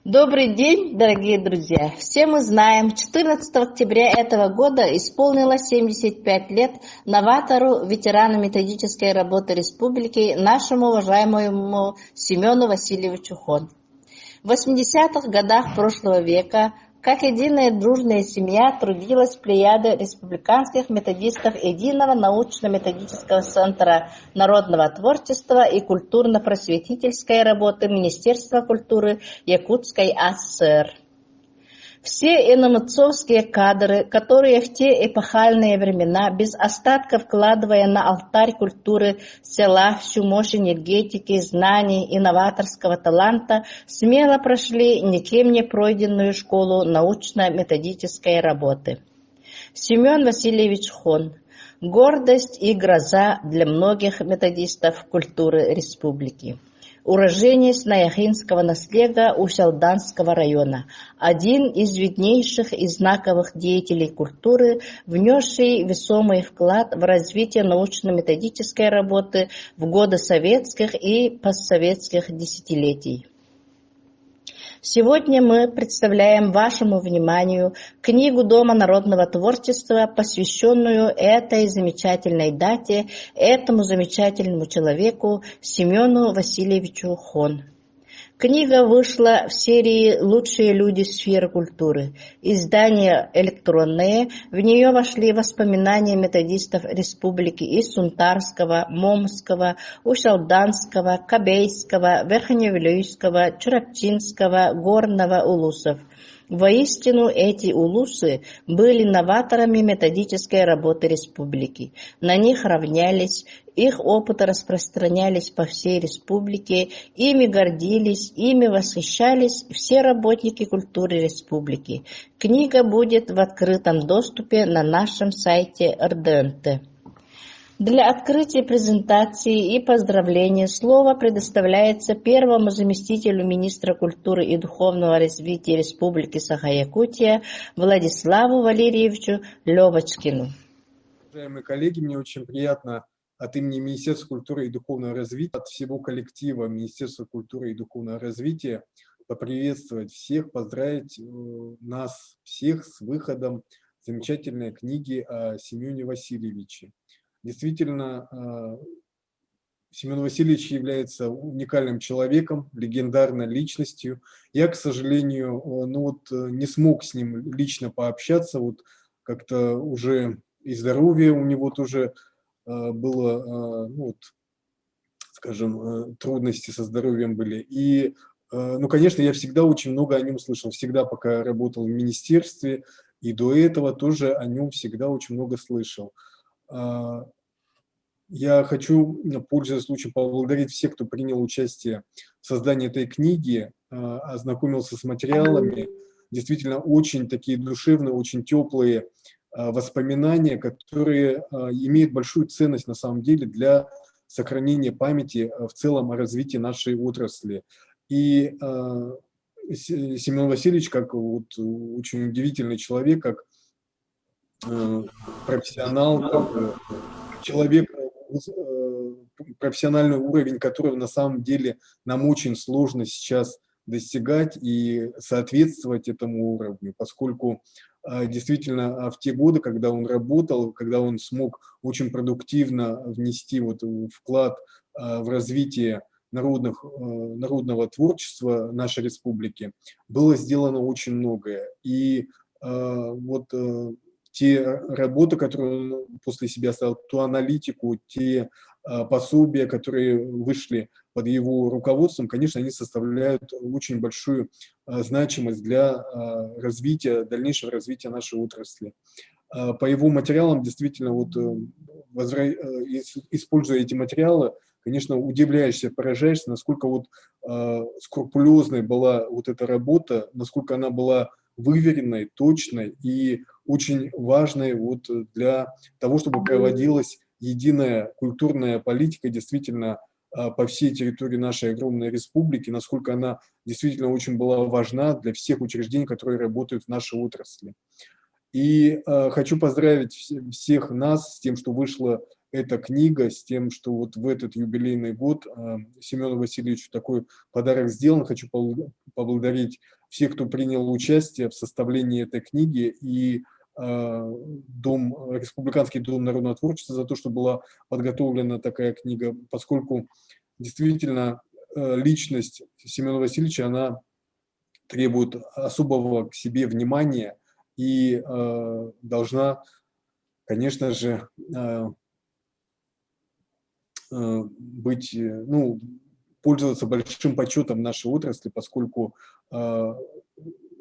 Добрый день, дорогие друзья! Все мы знаем, 14 октября этого года исполнилось 75 лет новатору, ветерану методической работы республики, нашему уважаемому Семену Васильевичу Хон. В 80-х годах прошлого века как единая дружная семья трудилась плеяда республиканских методистов Единого научно-методического центра народного творчества и культурно-просветительской работы Министерства культуры Якутской АССР. Все иномытцовские кадры, которые в те эпохальные времена, без остатка вкладывая на алтарь культуры села всю мощь энергетики, знаний и новаторского таланта, смело прошли никем не пройденную школу научно-методической работы. Семен Васильевич Хон – гордость и гроза для многих методистов культуры республики уроженец Наяхинского наслега Усть-Алданского района, один из виднейших и знаковых деятелей культуры, внесший весомый вклад в развитие научно-методической работы в годы советских и постсоветских десятилетий. Сегодня мы представляем вашему вниманию книгу Дома народного творчества, посвященную этой замечательной дате, этому замечательному человеку Семену Васильевичу Хон. Книга вышла в серии «Лучшие люди сферы культуры». Издание электронное. В нее вошли воспоминания методистов республики из Сунтарского, Момского, Усть-Алданского, Кобейского, Верхневилюйского, Чурапчинского, Горного улусов. Воистину, эти улусы были новаторами методической работы республики. На них равнялись, их опыты распространялись по всей республике, ими гордились, ими восхищались все работники культуры республики. Книга будет в открытом доступе на нашем сайте РДНТ. Для открытия презентации и поздравления слово предоставляется первому заместителю министра культуры и духовного развития Республики Саха-Якутия Владиславу Валерьевичу Левочкину. Уважаемые коллеги, мне очень приятно от имени Министерства культуры и духовного развития, от всего коллектива Министерства культуры и духовного развития поприветствовать всех, поздравить нас всех с выходом замечательной книги о Семене Васильевиче. Действительно, Семен Васильевич является уникальным человеком, легендарной личностью. Я, к сожалению, ну вот, не смог с ним лично пообщаться, вот как-то уже и здоровье у него тоже было, ну вот, скажем, трудности со здоровьем были. И, ну, конечно, я всегда очень много о нем слышал, всегда, пока работал в министерстве, и до этого тоже о нем всегда очень много слышал. Я хочу, пользуясь случаем, поблагодарить всех, кто принял участие в создании этой книги, ознакомился с материалами. Действительно, очень такие душевные, очень теплые воспоминания, которые имеют большую ценность на самом деле для сохранения памяти в целом о развитии нашей отрасли. И Семен Васильевич, как вот очень удивительный человек, как профессионал, как человек, профессиональный уровень которого на самом деле нам очень сложно сейчас достигать и соответствовать этому уровню, поскольку действительно в те годы, когда он работал, когда он смог очень продуктивно внести вот вклад в развитие народного творчества нашей республики, было сделано очень многое. И вот те работы, которые он после себя оставил, ту аналитику, те пособия, которые вышли под его руководством, конечно, они составляют очень большую значимость для развития, дальнейшего развития нашей отрасли. По его материалам, действительно, вот, используя эти материалы, конечно, удивляешься, поражаешься, насколько вот скрупулезной была вот эта работа, насколько она была выверенной, точной и очень важной вот для того, чтобы проводилась единая культурная политика действительно по всей территории нашей огромной республики, насколько она действительно очень была важна для всех учреждений, которые работают в нашей отрасли. И хочу поздравить всех нас с тем, что вышла эта книга, с тем, что вот в этот юбилейный год Семену Васильевичу такой подарок сделан. Хочу поблагодарить всех, кто принял участие в составлении этой книги, и Республиканский дом народного творчества за то, что была подготовлена такая книга, поскольку действительно личность Семена Васильевича, она требует особого к себе внимания и должна, конечно же, быть, ну, пользоваться большим почетом в нашей отрасли, поскольку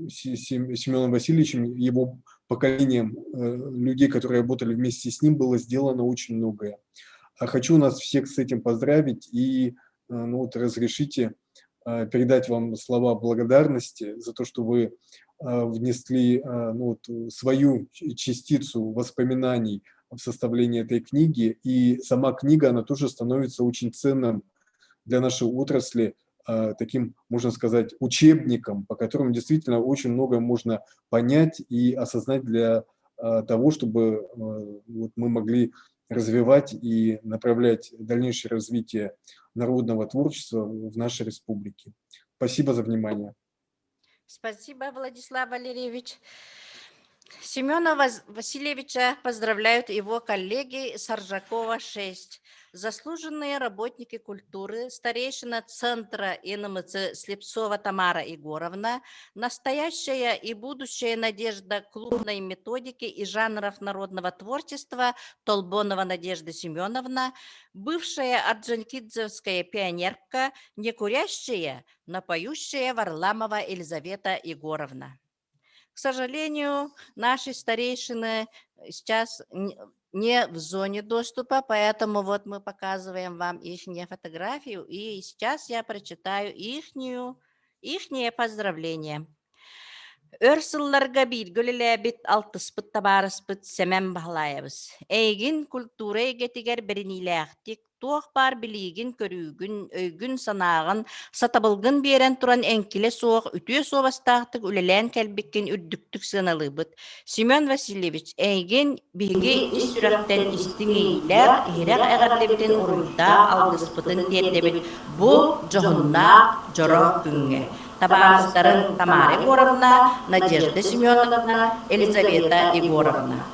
Семеном Васильевичем, его поколением людей, которые работали вместе с ним, было сделано очень многое. А хочу нас всех с этим поздравить и разрешите передать вам слова благодарности за то, что вы внесли свою частицу воспоминаний в составлении этой книги. И сама книга, она тоже становится очень ценным для нашей отрасли, таким, можно сказать, учебником, по которому действительно очень многое можно понять и осознать для того, чтобы мы могли развивать и направлять дальнейшее развитие народного творчества в нашей республике. Спасибо за внимание. Спасибо, Владислав Валерьевич. Семена Васильевича поздравляют его коллеги с Аржакова 6, заслуженные работники культуры, старейшина Центра НМЦ Слепцова Тамара Егоровна, настоящая и будущая надежда клубной методики и жанров народного творчества Толбонова Надежда Семеновна, бывшая орджоникидзевская пионерка, не курящая, но поющая Варламова Елизавета Егоровна. К сожалению, наши старейшины сейчас не в зоне доступа, поэтому вот мы показываем вам их фотографию, и сейчас я прочитаю ихнее поздравление. Өр сылларга бииргэ үлэлээбит алтыспыт табаарыспыт Сэмэн Баһылаайабыс. Эйигин культура эйгэтигэр бэриниилээхтик, туох баар билиигин-көрүүгүн, өйгүн-санааҕын, сатабылгын биэрэн туран эҥкилэ суох, үтүө суобастаахтык үлэлээн кэлбиккин үрдүктүк сыаналыыбыт. Семен Васильевич, эйигин биһиги ис сүрэхтэн истиҥ иэйиилээх, иһирэх эҕэрдэбитин уруйдаах алгыспытын тиэрдэбит бу дьоһуннаах дьоро күҥҥэ. Табаарыстарын Тамара Егоровна, Надежда Семеновна, Елизавета Егоровна.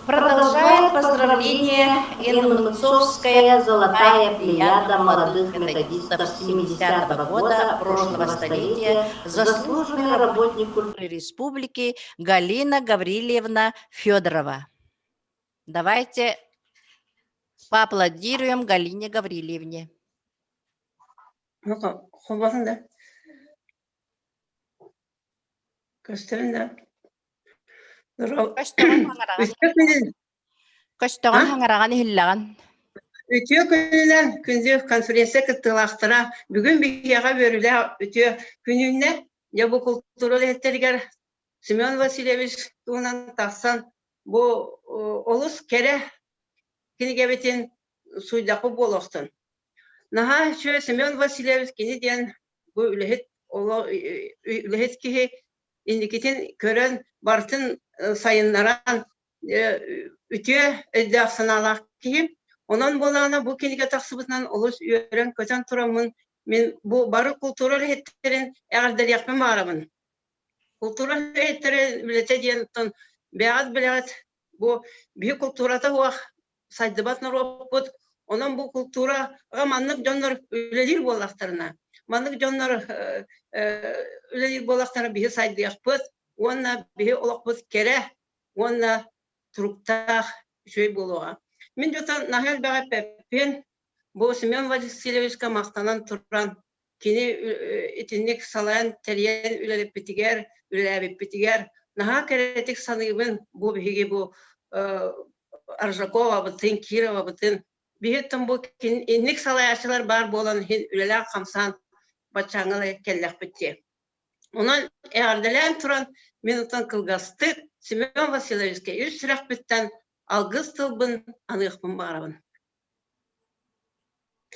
Продолжает поздравление Иннцовская золотая плеяда молодых методистов 70-го года прошлого столетия, заслуженный работник культуры республики Галина Гаврильевна Федорова. Давайте поаплодируем Галине Гаврильевне. Холбоһун да. Көстөрүн да. Көстөҕүн хаҥараҕын Үтүө күнүн. Көстөҕүн хаҥараҕын иһиллэҕин. Үтүө күнүнэн күндү конференция кыттыылаахтара бүгүн биһиэхэ үөрүүлээх үтүө күнүннэ дьэ бу култуура үлэһиттэригэр Семен Васильевич туһунан тахсан бу олус кэрэ кинигэбитин суйдахпыт буолуохтун. Наһаа үчүгэй Семен Васильевич кини диэн бу үлэһит үлэһит киһи инникитин көрөн барытын сайыннаран үтүө өйдөөх санаалаах киһи. Онон буолаана бу кинигэ тахсыбытынан олус үөрэн-көтөн тураммын мин бу бары култуура үлэһиттэрин эҕэрдэлиэхпин баҕарабын. Култуура үлэһиттэрин үлэтэ диэн оттон бэйэҕит билэҕит бу биһи култуурата суох сайдыбат норуоппут. Онон бу култуураҕа маннык дьоннор үлэлиир буоллахтарына, маннык дьоннор үлэлиир буоллахтарына биһи сайдыахпыт уонна биһи олохпут кэрэ уонна туруктаах үчүгэй буолуоҕа. Мин дьота наһаа элбэҕи эппэппин. Бу Семен Васильевичка махтанан туран кини итинник салайан тэрийэн үлэлэппитигэр, үлэлээбиппитигэр наһаа кэрэтик саныыбын бу биһиги бу Аржаковабытын, Кировабытын биһиттэн бу инник салайааччылар баар буолан иһин үлэлээх-хамсаан баччааҥҥа кэллэхпит дии. Онон эҕэрдэлээн туран мин оттон кылгастык Семен Васильевичка үс сүрэхпиттэн алгыс тылбын аныахпын баҕарабын.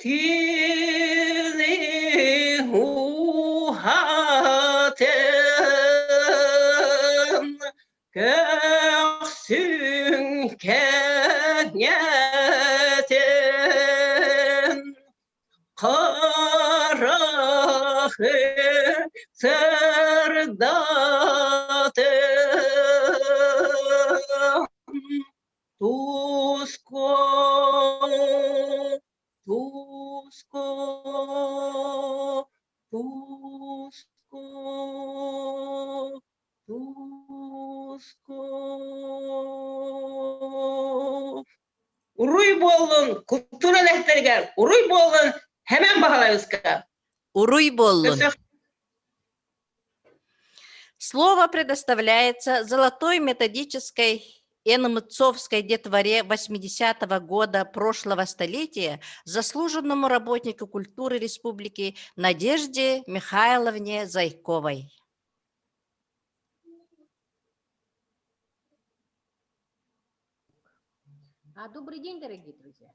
Кини уһатыҥ. Көхсүҥ кэҥэтин, харахы сырдатын, туску, туску, туску. Уруй буоллун култуура үлэһиттэригэр, уруй буоллун Хэмэн Баһылайыска. Уруй буоллун. Слово предоставляется золотой методической НМЦовской детворе 80-го года прошлого столетия заслуженному работнику культуры республики Надежде Михайловне Зайковой. Добрый день, дорогие друзья.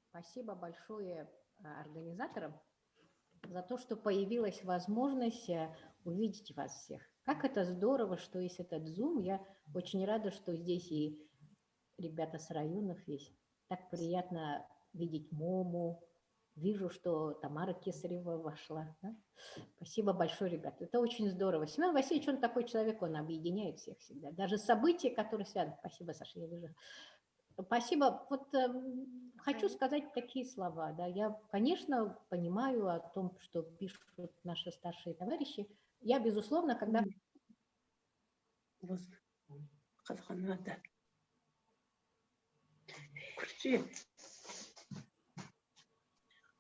Спасибо большое организаторам за то, что появилась возможность увидеть вас всех. Как это здорово, что есть этот Zoom. Я очень рада, что здесь и ребята с районов есть. Так приятно видеть Мому. Вижу, что Тамара Кесарева вошла. Да? Спасибо большое, ребята. Это очень здорово. Семен Васильевич, он такой человек, он объединяет всех всегда. Даже события, которые связаны. Спасибо, Саша, я вижу. Спасибо. Вот хочу сказать такие слова. Да. Я, конечно, понимаю о том, что пишут наши старшие товарищи. Я, безусловно, когда...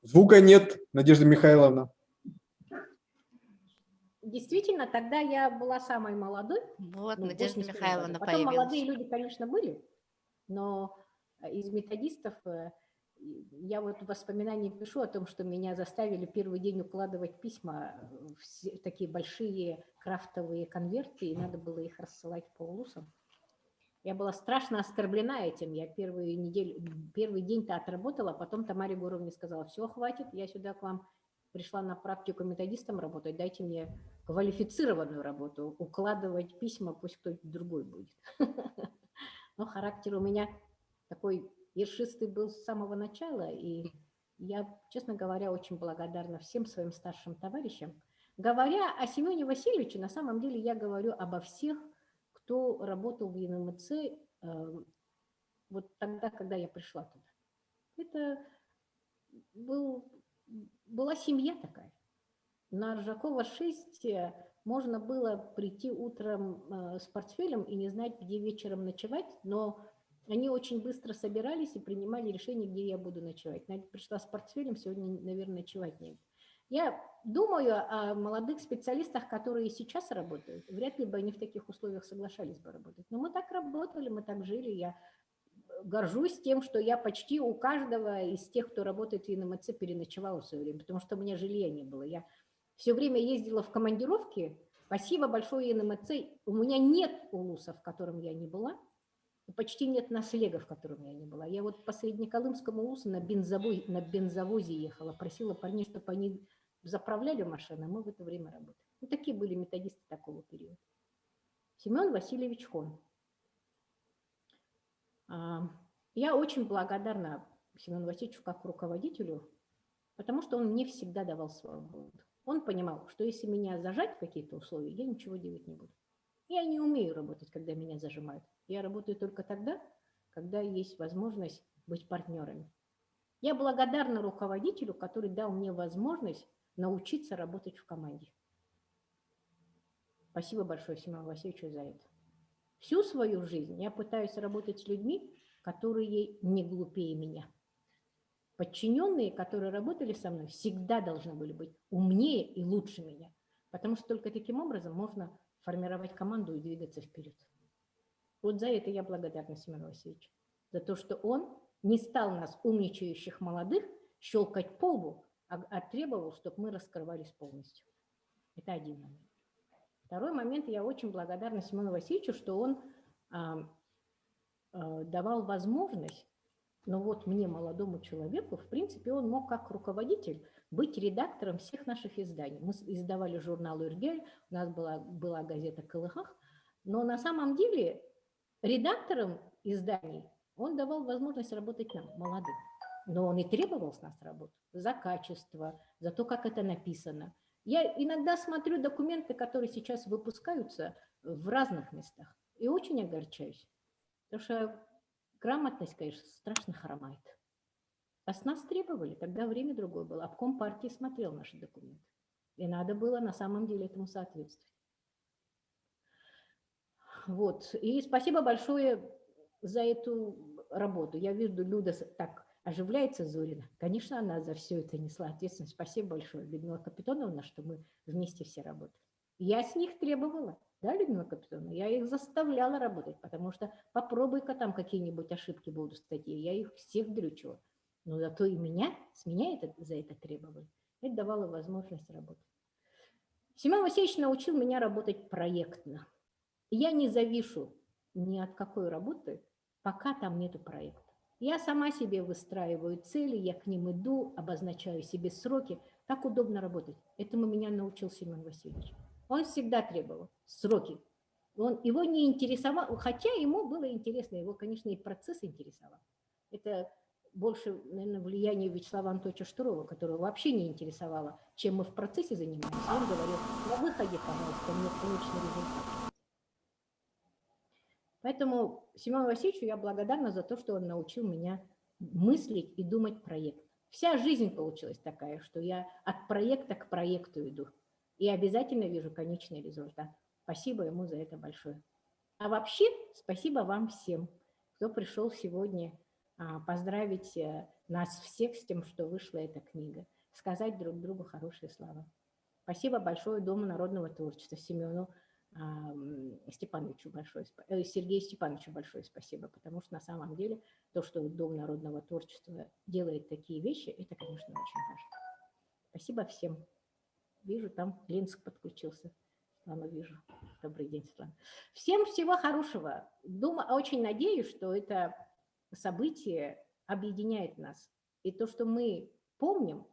Звука нет, Надежда Михайловна. Действительно, тогда я была самой молодой. Вот, ну, Надежда Михайловна Потом появилась. Молодые люди, конечно, были, но из методистов я вот в воспоминании пишу о том, что меня заставили первый день укладывать письма в такие большие крафтовые конверты, и надо было их рассылать по улусам. Я была страшно оскорблена этим. Я первую неделю, первый день-то отработала, а потом Тамаре Егоровне сказала, все, хватит, я сюда к вам пришла на практику методистом работать, дайте мне квалифицированную работу, укладывать письма, пусть кто-то другой будет. Но характер у меня такой ершистый был с самого начала, и я, честно говоря, очень благодарна всем своим старшим товарищам. Говоря о Семене Васильевиче, на самом деле я говорю обо всех, кто работал в ЕНМЦ вот тогда, когда я пришла туда. Это была семья такая. На Аржакова 6 можно было прийти утром с портфелем и не знать, где вечером ночевать, но они очень быстро собирались и принимали решение, где я буду ночевать. Надя пришла с портфелем, сегодня, наверное, ночевать негде. Я думаю о молодых специалистах, которые сейчас работают. Вряд ли бы они в таких условиях соглашались бы работать. Но мы так работали, мы так жили. Я горжусь тем, что я почти у каждого из тех, кто работает в ИНМЦ, переночевала в свое время, потому что у меня жилья не было. Я все время ездила в командировки. Спасибо большое ИНМЦ. У меня нет улуса, в котором я не была. Почти нет наслега, в котором я не была. Я вот по Среднеколымскому улусу на бензовозе ехала, просила парней, чтобы они заправляли машины, а мы в это время работали. Вот такие были методисты такого периода. Семен Васильевич Хон. Я очень благодарна Семену Васильевичу как руководителю, потому что он мне всегда давал свободу. Он понимал, что если меня зажать в какие-то условия, я ничего делать не буду. Я не умею работать, когда меня зажимают. Я работаю только тогда, когда есть возможность быть партнерами. Я благодарна руководителю, который дал мне возможность научиться работать в команде. Спасибо большое Семену Васильевичу за это. Всю свою жизнь я пытаюсь работать с людьми, которые не глупее меня. Подчиненные, которые работали со мной, всегда должны были быть умнее и лучше меня, потому что только таким образом можно формировать команду и двигаться вперед. Вот за это я благодарна Семену Васильевичу, за то, что он не стал нас, умничающих молодых, щелкать по лбу, а требовал, чтобы мы раскрывались полностью. Это один момент. Второй момент, я очень благодарна Семену Васильевичу, что он давал возможность, но вот мне, молодому человеку, в принципе, он мог как руководитель быть редактором всех наших изданий. Мы издавали журнал «Иргель», у нас была газета «Кылыхах», Но на самом деле редакторам изданий он давал возможность работать нам, молодым. Но он и требовал с нас работу за качество, за то, как это написано. Я иногда смотрю документы, которые сейчас выпускаются в разных местах, и очень огорчаюсь, потому что грамотность, конечно, страшно хромает. А с нас требовали, тогда время другое было. Обком партии смотрел наши документы. И надо было на самом деле этому соответствовать. Вот. И спасибо большое за эту работу. Я вижу, Люда так оживляется, Зорина. Конечно, она за все это несла ответственность. Спасибо большое, Людмила Капитоновна, что мы вместе все работали. Я с них требовала, да, Людмила Капитоновна? Я их заставляла работать, потому что попробуй-ка там какие-нибудь ошибки будут в статье. Я их всех дрючила. Но зато и меня, с меня это, за это требовали. Это давало возможность работать. Семен Васильевич научил меня работать проектно. Я не завишу ни от какой работы, пока там нету проекта. Я сама себе выстраиваю цели, я к ним иду, обозначаю себе сроки. Так удобно работать. Этому меня научил Семен Васильевич. Он всегда требовал сроки. Он, его не интересовал, хотя ему было интересно, его, конечно, и процесс интересовал. Это больше, наверное, влияние Вячеслава Анатольевича Штурова, которого вообще не интересовало, чем мы в процессе занимаемся. Он говорил, на выходе, пожалуйста, мне конечный результат. Поэтому Семену Васильевичу я благодарна за то, что он научил меня мыслить и думать проект. Вся жизнь получилась такая, что я от проекта к проекту иду. И обязательно вижу конечный результат. Спасибо ему за это большое. А вообще, спасибо вам всем, кто пришел сегодня поздравить нас всех с тем, что вышла эта книга, сказать друг другу хорошие слова. Спасибо большое Дому народного творчества, Семену Степановичу большое, Сергею Степановичу большое спасибо, потому что на самом деле то, что Дом народного творчества делает такие вещи, это, конечно, очень важно. Спасибо всем. Вижу, там Ленск подключился. Светлану вижу. Добрый день, Светлана. Всем всего хорошего. Думаю, очень надеюсь, что это событие объединяет нас. И то, что мы помним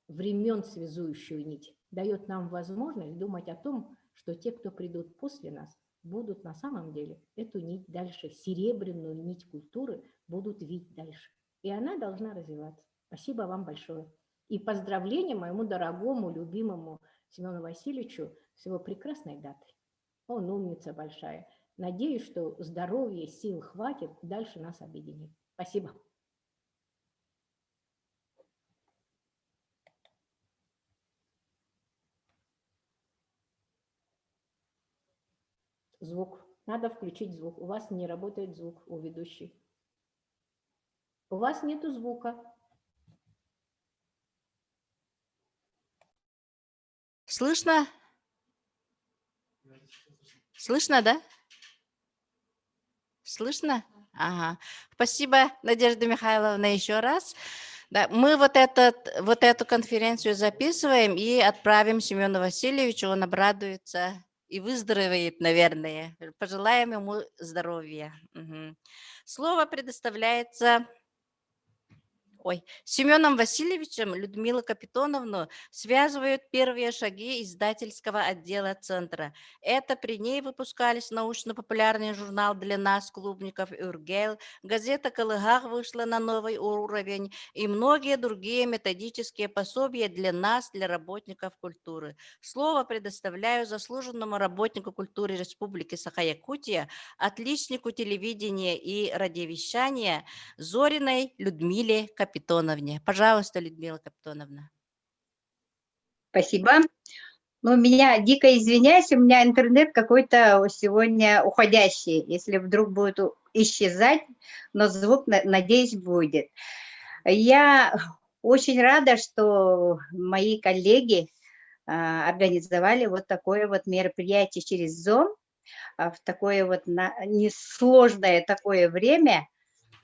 времен связующую нить, дает нам возможность думать о том, что те, кто придут после нас, будут на самом деле эту нить дальше, серебряную нить культуры будут вить дальше. И она должна развиваться. Спасибо вам большое. И поздравления моему дорогому, любимому Семену Васильевичу с его прекрасной датой. Он умница большая. Надеюсь, что здоровья, сил хватит дальше нас объединить. Спасибо. Звук. Надо включить звук. У вас не работает звук у ведущей. У вас нету звука. Слышно? Слышно, да? Слышно? Ага. Спасибо, Надежда Михайловна, еще раз. Да, мы вот эту конференцию записываем и отправим Семену Васильевичу, он обрадуется и выздоровеет, наверное. Пожелаем ему здоровья. Угу. Слово предоставляется Семеном Васильевичем Людмилу Капитоновну связывают первые шаги издательского отдела центра. Это при ней выпускались научно-популярный журнал для нас, клубников «Юргел», газета «Калыгах» вышла на новый уровень и многие другие методические пособия для нас, для работников культуры. Слово предоставляю заслуженному работнику культуры Республики Саха-Якутия, отличнику телевидения и радиовещания Зориной Людмиле Капитоновне. Пожалуйста, Людмила Капитоновна. Спасибо. Ну, меня дико извиняюсь, у меня интернет какой-то сегодня уходящий. Если вдруг будет исчезать, но звук, надеюсь, будет. Я очень рада, что мои коллеги организовали вот такое вот мероприятие через Zoom, в такое вот несложное такое время.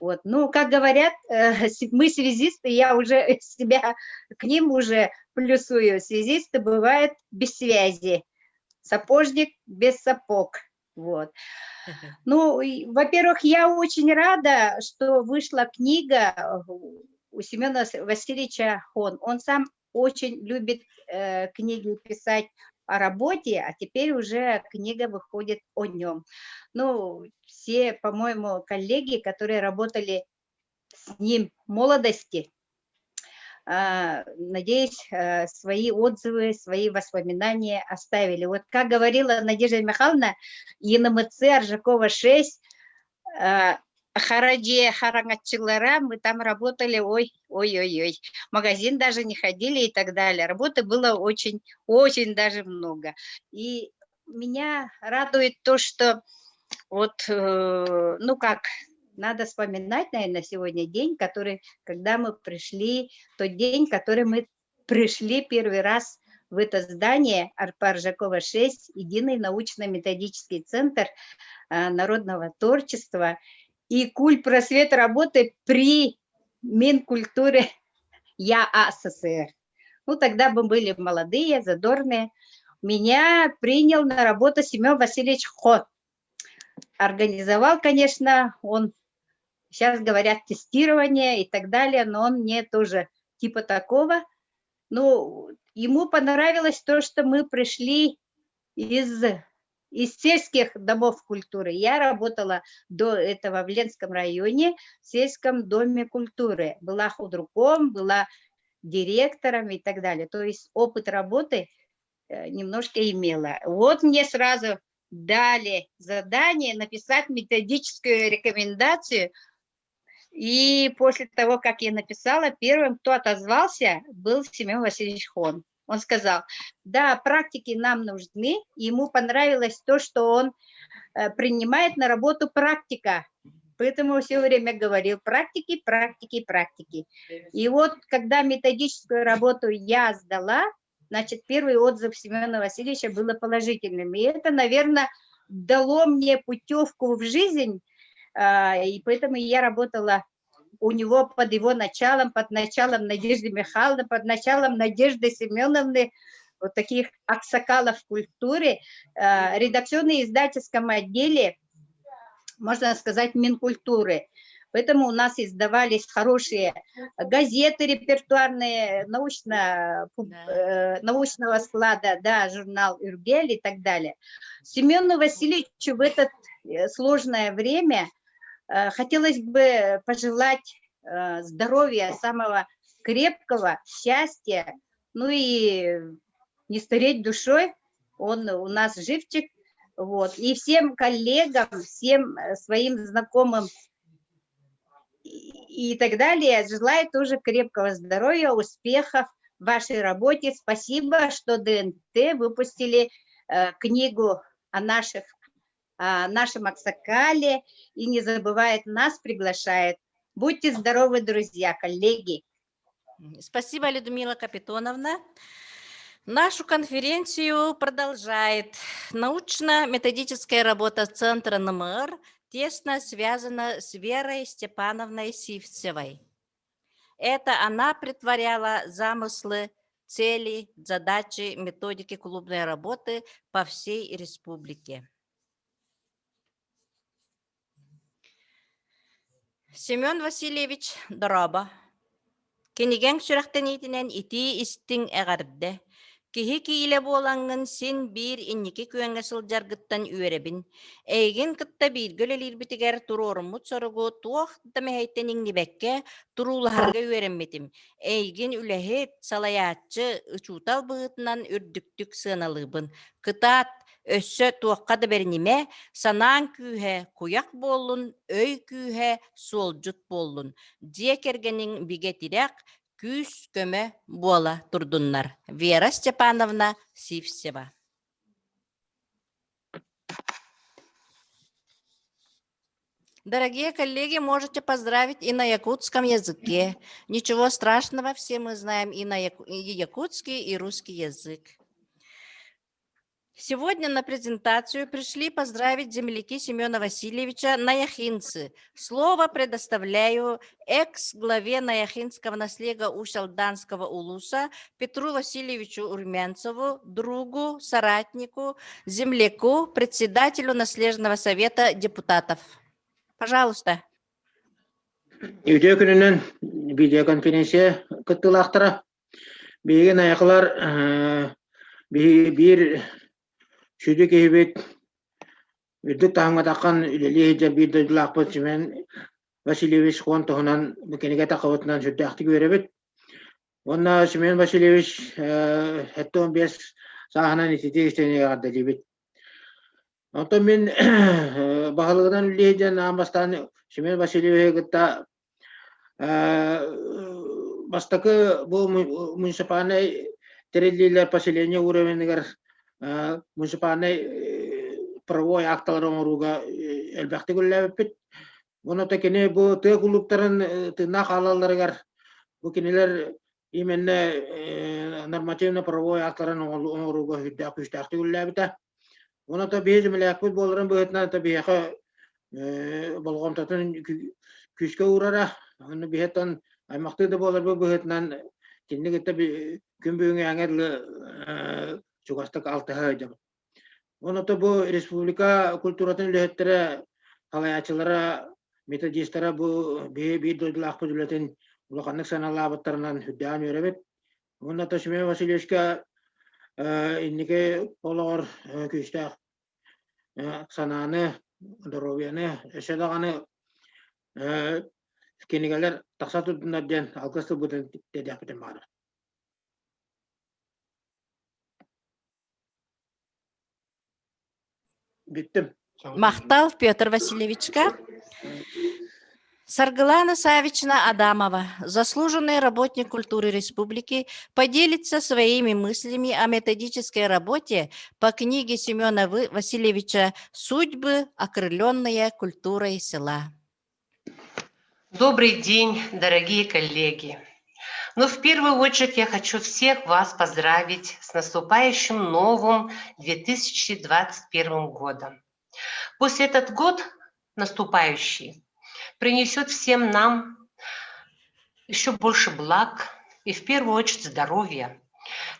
Вот. Ну, как говорят, мы связисты, я уже себя к ним уже плюсую. Связисты бывают без связи, сапожник без сапог. Вот. Ну, во-первых, я очень рада, что вышла книга у Семена Васильевича Хон. Он сам очень любит книги писать о работе, а теперь уже книга выходит о нем. Ну, все, по-моему, коллеги, которые работали с ним в молодости, надеюсь, свои отзывы, свои воспоминания оставили. Вот как говорила Надежда Михайловна, ЕНМЦ Аржакова 6, Харадье хараҥаччылара, мы там работали, ой, ой-ой-ой, в магазин даже не ходили и так далее. Работы было очень, очень даже много. И меня радует то, что вот, ну как, надо вспоминать, наверное, сегодня день, который, когда мы пришли, тот день, который мы пришли первый раз в это здание Аржакова 6, единый научно-методический центр народного творчества и культ просвет работы при Минкультуре ЯАССР. Ну, тогда мы были молодые, задорные. Меня принял на работу Семен Васильевич Хо. Организовал, конечно, он, сейчас говорят, тестирование и так далее, но он мне тоже типа такого. Ну, ему понравилось то, что мы пришли из сельских домов культуры. Я работала до этого в Ленском районе, в сельском доме культуры. Была худруком, была директором и так далее. То есть опыт работы немножко имела. Вот мне сразу дали задание написать методическую рекомендацию. И после того, как я написала, первым, кто отозвался, был Семен Васильевич Хон. Он сказал, да, практики нам нужны. Ему понравилось то, что он принимает на работу практика. Поэтому все время говорил практики, практики, практики. И вот когда методическую работу я сдала, значит, первый отзыв Семена Васильевича был положительным. И это, наверное, дало мне путевку в жизнь, и поэтому я работала у него под его началом, под началом Надежды Михайловны, под началом Надежды Семеновны, вот таких аксакалов культуры, редакционно-издательском отделе, можно сказать, Минкультуры. Поэтому у нас издавались хорошие газеты репертуарные, научного склада, да, журнал «Үргэл» и так далее. Семену Васильевичу в это сложное время хотелось бы пожелать здоровья, самого крепкого, счастья, ну и не стареть душой, он у нас живчик. Вот. И всем коллегам, всем своим знакомым и так далее желаю тоже крепкого здоровья, успехов в вашей работе. Спасибо, что ДНТ выпустили книгу о нашем Аксакале и не забывает нас, приглашает. Будьте здоровы, друзья, коллеги. Спасибо, Людмила Капитоновна. Нашу конференцию продолжает научно-методическая работа Центра НМР, тесно связана с Верой Степановной Сивцевой. Это она претворяла замыслы, цели, задачи, методики клубной работы по всей республике. Семен Васильевич дорообо. Кинигэҥ сүрэхтэниитинэн итии истиҥ эҕэрдэ. Киһи киилэ буолаҥҥын син биир инники күөҥҥэ сылдьаргыттан үөрэбин. Эйигин кытта бииргэ үлэлиирбитигэр туруоруммут соругу туох да мэһэйтэн иҥнибэккэ туруулаһарга үөрэммитим. Эйигин үлэһит, салайааччы, учуутал быһыытынан үрдүктүк сыаналыыбын. Кытаат, өссө туохха да бэринимэ, санааҥ күүһэ куйах буоллун, өй күүһэ суолдьут буоллун. Дьиэ кэргэниҥ бигэ тирэх, күүс-көмө буола турдуннар. Вера Степановна Сивцева. Дорогие коллеги, можете поздравить и на якутском языке. Ничего страшного, все мы знаем и на яку- и якутский, и русский язык. Сегодня на презентацию пришли поздравить земляки Семена Васильевича Наяхинцы. Слово предоставляю экс-главе Наяхинского наслега Усть-Алданского улуса Петру Васильевичу Румянцеву, другу, соратнику, земляку, председателю наслежного совета депутатов. Пожалуйста. Үтүө күнүнэн видеоконференция кыттыылаахтара. Биһиги Найахылар. Биир сүдү киһибит үрдүк таһымҥа таххан үлэлии сылдьар биир дойдулаахпыт Семен Васильевич Хон туһунан бу кинигэ таххыбытынан сүрдээхтик үөрэбит. Уонна Семен Васильевич 75 сааһынан ититии истэнигэ эҕэрдэлиибит. Онтон мин баһылыгынан үлэлии сылдьан аан бастаан Семен Васильевиһы кытта Бастакы бу муниципальнай тэриллиилэр поселение уровеныгар муниципальнай правовой акталары оҥорууга элбэхтик үлэлээбиппит. Онон кини бу тыа кулууптарын тыыннаах хаалалларыгар бу кинилэр именно нормативно-правовой акталарын оҥорууга сүрдээх күүстээхтик үлэлээбитэ. Онон биһи землякпыт буоларын быһыытынан биһиэхэ болҕомтотун күүскэ уурара. Ону биһиэттэн аймахтыы да буоларбыт быһыытынан кинини кытта күн бүгүҥҥэ дылы чугастык алтыһа сылдьабыт. Онон бу республика культуратын үлэһиттэрэ, салайааччылара, методистара бу биһи биир дойдулаахпыт үлэтин улаханнык сыаналаабыттарынан үрдээн үөрэбит. Уонна Тосимир Васильевичка инники олоҕор күүстээх санааны, доруобуйаны, өссө даҕаны кинигэлэр тахса турдуннар диэн алгыс тылбытын тиэрдиэхпитин баҕарар. Бүттүм. Махтал Петр Васильевичка. Саргылана Савична Адамова, заслуженный работник культуры республики, поделится своими мыслями о методической работе по книге Семена Васильевича «Судьбы, окрыленные культурой села». Добрый день, дорогие коллеги! Но в первую очередь я хочу всех вас поздравить с наступающим новым 2021 годом. Пусть этот год наступающий принесет всем нам еще больше благ и в первую очередь здоровья.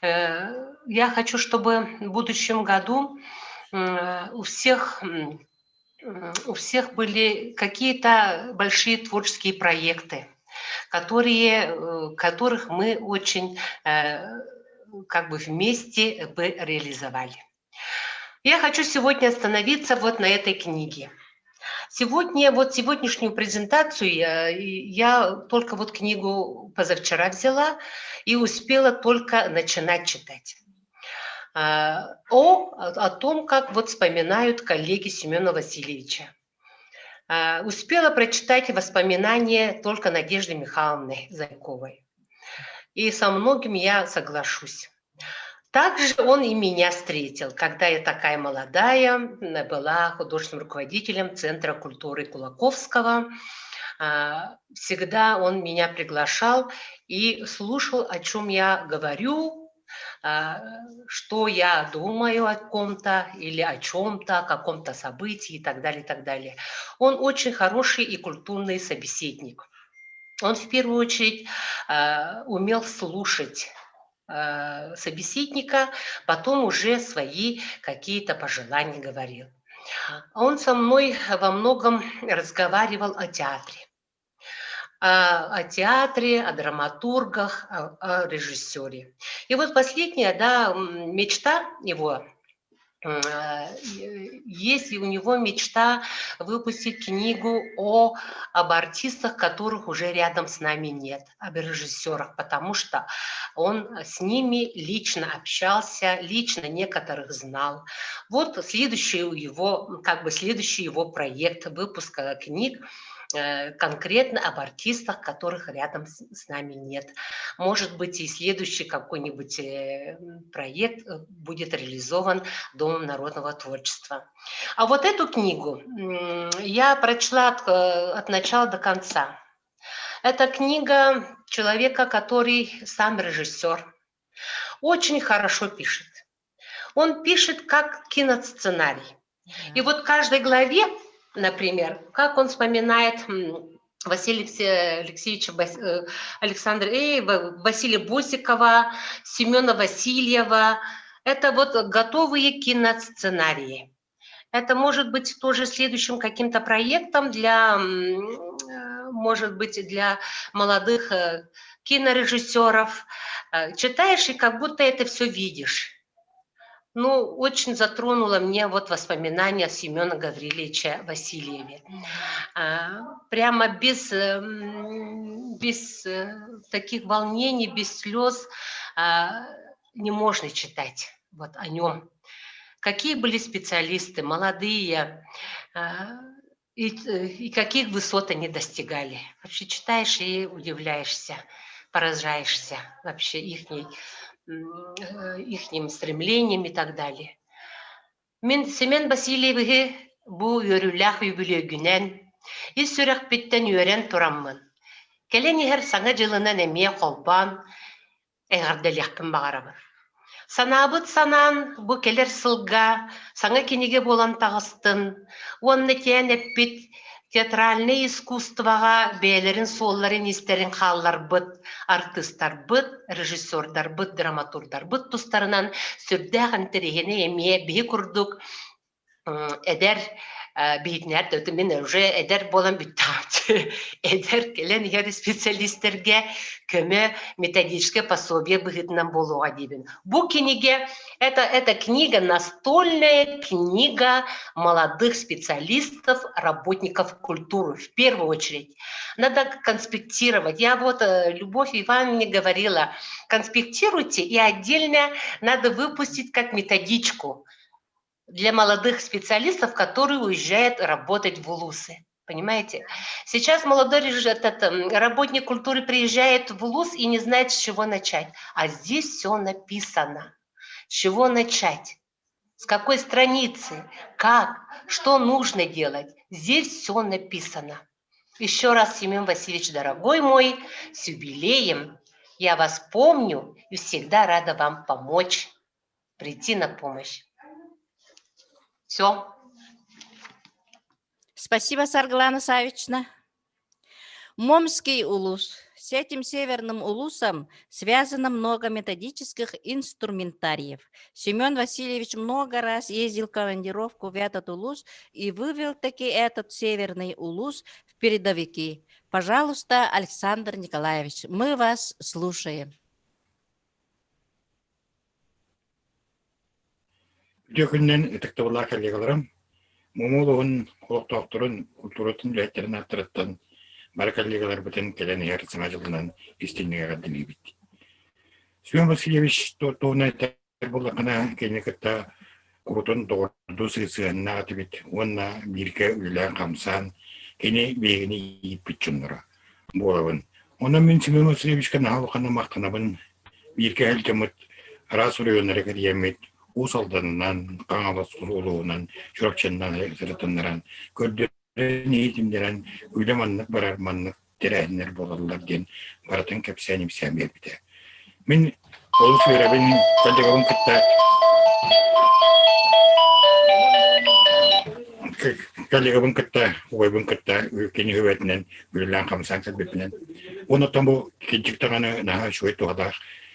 Э, я хочу, чтобы в будущем году у всех у всех были какие-то большие творческие проекты, которые, э, которых мы очень э, как бы вместе бы реализовали. Я хочу сегодня остановиться вот на этой книге. Сегодня, вот сегодняшнюю презентацию я, я только вот книгу позавчера взяла и успела только начинать читать. А, о, о том, как вот вспоминают коллеги Семена Васильевича. А, успела прочитать воспоминания только Надежды Михайловны Зайковой. И со многим я соглашусь. Также он и меня встретил, когда я такая молодая, была художественным руководителем Центра культуры Кулаковского. А, всегда он меня приглашал и слушал, о чем я говорю, а, что я думаю о ком-то или о чем-то, о каком-то событии и так далее, и так далее. Он очень хороший и культурный собеседник. Он в первую очередь а, умел слушать а, собеседника, потом уже свои какие-то пожелания говорил. Он со мной во многом разговаривал о театре о театре, о драматургах, о, о режиссере. И вот последняя да, мечта его есть у него мечта выпустить книгу о, об артистах, которых уже рядом с нами нет, об режиссерах, потому что он с ними лично общался, лично некоторых знал. Вот следующий его, как бы следующий его проект выпуска книг Э, конкретно об артистах, которых рядом с нами нет. Может быть, и следующий какой-нибудь э, проект э, будет реализован Домом народного творчества. А вот эту книгу я прочла от, от начала до конца. Это книга человека, который сам режиссер, очень хорошо пишет. Он пишет как киносценарий. И вот в каждой главе например, как он вспоминает Василия Алексеевича э, Александра, э, Василия Босикова, Семена Васильева. Это вот готовые киносценарии. Это может быть тоже следующим каким-то проектом для, э, может быть, для молодых э, кинорежиссеров. Читаешь и как будто это все видишь. Ну, очень затронуло мне вот воспоминания Семена Гавриловича Васильеве. Прямо без, без таких волнений, без слез не можно читать вот о нем. Какие были специалисты, молодые, и, и каких высот они достигали. Вообще читаешь и удивляешься, поражаешься вообще ихней, ихним стремлением и так далее. Мин Семен Васильевиһы бу үөрүүлээх үбүлүөйгүнэн ис сүрэхпиттэн үөрэн тураммын, кэлэн иһэр Саҥа дьылынан эмиэ холбоон эҕэрдэлиэхпин баҕарабын. Санаабыт санаан бу кэлэр сылга саҥа кинигэ буолан таҕыстын уонна тиээн эппит театральнай искусствоҕа бэйэлэрин суолларын-иистэрин хаалларбыт артыыстарбыт, режиссердарбыт, драматурдарбыт тустарынан сүрдээх интэриэһинэй эмиэ биһи курдук эдэр биһитинээр да мин уже эдэр буолан бүттэҕим эдэр кэлэн иһэр специалистэргэ көмө методическое пособие быһыытынан буолуоҕа диибин. Бу кинигэ это эта книга настольная книга молодых специалистов, работников культуры в первую очередь. Надо конспектировать. Я вот Любовь Ивановне говорила, конспектируйте и отдельно надо выпустить как методичку для молодых специалистов, которые уезжают работать в улусы. Понимаете? Сейчас молодой этот, работник культуры приезжает в улус и не знает, с чего начать. А здесь все написано. С чего начать? С какой страницы? Как? Что нужно делать? Здесь все написано. Еще раз, Семен Васильевич, дорогой мой, с юбилеем. Я вас помню и всегда рада вам помочь, прийти на помощь. Все. Спасибо, Саргылана Савична. Момский улус. С этим северным улусом связано много методических инструментариев. Семен Васильевич много раз ездил в командировку в этот улус и вывел таки этот северный улус в передовики. Пожалуйста, Александр Николаевич, мы вас слушаем. Үтүө күнүнэн ытыктабыллаах коллегаларым, Мумо улууһун олохтоохторун, культуратын үлэһиттэрин ааттарыттан бары коллегаларбытын кэлэн иһэр Саҥа дьылынан истиҥник эҕэрдэлиибит. Семен Васильевич туһунан этэр буоллаххына, кинини кытта курутун доҕордуу сыһыаннаах этибит уонна бииргэ үлэлээн-хамсаан кини биһигини ииппит дьонноро буолабын. Онон мин Семен Васильевичка наһаа улаханнык махтанабын. Бииргэ сылдьаммыт араас оройуоннары кэрийэммит Уус Алданынан, Хаҥалас улууһунан, Чурапчыннан сырытыннаран, көрдөрөн иһитиннэрэн үлэ маннык барар, маннык тэрээһиннэр буолаллар диэн барытын кэпсээн-ипсээн биэрбитэ. Мин олус үөрэбин, коллегабын кытта коллегабын кытта, убайбын кытта кини үбэтинэн үлэлээн-хамсаан кэлбиппинэн. Уонна оттон бу кырдьык даҕаны наһаа үчүгэй туһалаах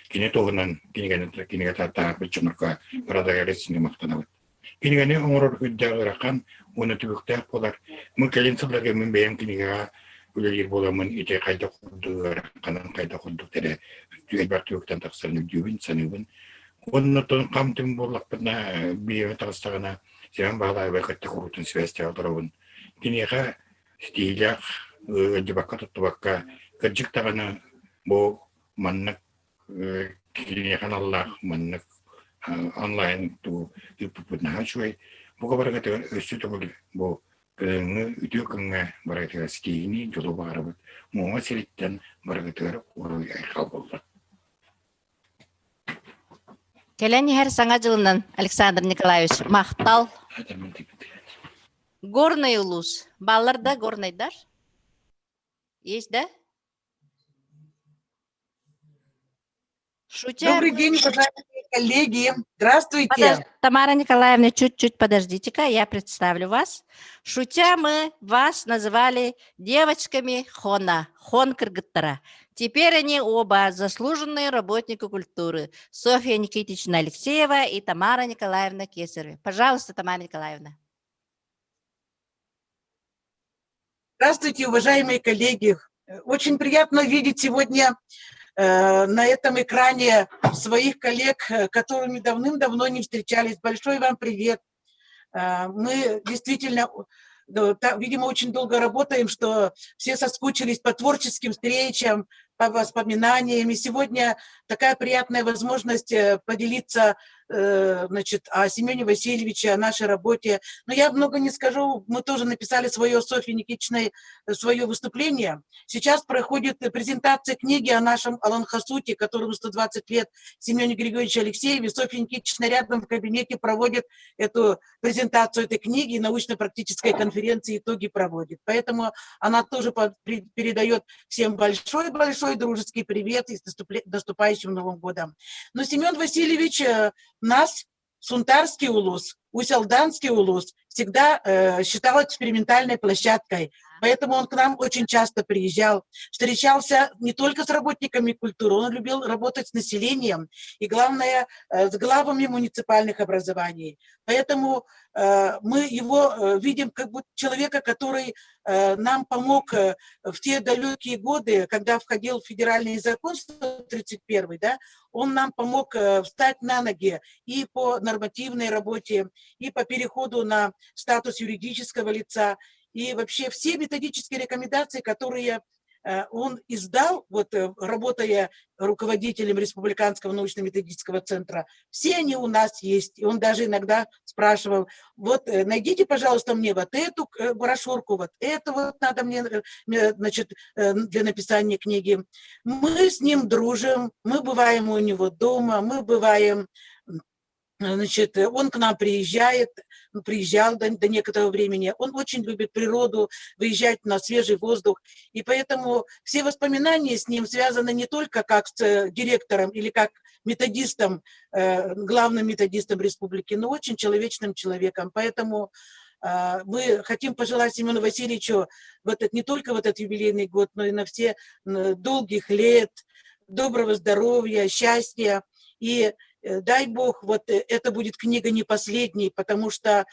кини туһунан кинигэни кинигэ таһаарбыт дьоннорго барытыгар истиҥник махтанабыт. Кинигэни оҥорор үрдээх ыарахан уонна түбүктээх буолар. Мин кэлин сылларга мин бэйэм кинигэҕэ үлэлиир буоламмын ити хайдах курдук ыараханын, хайдах курдук эрэ элбэх түбүктэн тахсарын өйдүүбүн, саныыбын. Уонна оттон хам-түм буоллахпына, бириэмэ таҕыстаҕына, Семен Баһылаевы кытта куруутун сибээстээх олоробун. Киниэхэ ситиһиилээх ыалдьыбакка туттубакка кырдьык даҕаны бу маннык киниэхэ аналлаах маннык онлайн тугу ыыппыппыт наһаа үчүгэй. Бука барыгытыгар өссө төгүл бу кыһыҥҥы үтүө күҥҥэ барыгытыгар ситиһиини, дьолу баҕарабыт. Муома сириттэн барыгытыгар уруй-айхал буоллун. Кэлэн иһэр Саҥа дьылынан, Александр Николаевич, махтал. Горный улуус. Бааллар да горнайдар? Есть, да? Шутя... Добрый день, уважаемые коллеги. Здравствуйте. Подож... Тамара Николаевна, чуть-чуть подождите-ка, я представлю вас. Шутя мы вас называли девочками Хона, Хон кыргыттара. Теперь они оба заслуженные работники культуры. Софья Никитична Алексеева и Тамара Николаевна Кесарева. Пожалуйста, Тамара Николаевна. Здравствуйте, уважаемые коллеги. Очень приятно видеть сегодня на этом экране своих коллег, которыми давным-давно не встречались. Большой вам привет. Мы действительно, видимо, очень долго работаем, что все соскучились по творческим встречам, по воспоминаниям. И сегодня такая приятная возможность поделиться, значит, о Семене Васильевиче, о нашей работе. Но я много не скажу, мы тоже написали свое Софье Никитичной свое выступление. Сейчас проходит презентация книги о нашем Олонхосуте, которому 120 лет, Семене Григорьевичу Алексееве. Софья Никитична рядом в кабинете проводит эту презентацию этой книги, научно-практической конференции итоги проводит. Поэтому она тоже передает всем большой-большой дружеский привет и с наступающим Новым годом. Но Семен Васильевич нас, Сунтарский улус, Усть-Алданский улус, всегда считал экспериментальной площадкой. Поэтому он к нам очень часто приезжал, встречался не только с работниками культуры, он любил работать с населением и, главное, с главами муниципальных образований. Поэтому мы его видим как будто человека, который нам помог в те далекие годы, когда входил федеральный закон 131, да, он нам помог встать на ноги и по нормативной работе, и по переходу на статус юридического лица, и вообще все методические рекомендации, которые он издал, вот, работая руководителем Республиканского научно-методического центра, все они у нас есть. И он даже иногда спрашивал, вот найдите, пожалуйста, мне вот эту брошюрку, вот это вот надо мне, значит, для написания книги. Мы с ним дружим, мы бываем у него дома, мы бываем... Значит, он к нам приезжает, приезжал до некоторого времени, он очень любит природу, выезжать на свежий воздух, и поэтому все воспоминания с ним связаны не только как с директором или как методистом, главным методистом республики, но очень человечным человеком, поэтому мы хотим пожелать Семену Васильевичу в этот, не только в этот юбилейный год, но и на все долгих лет, доброго здоровья, счастья и дай Бог, вот это будет книга не последней, потому что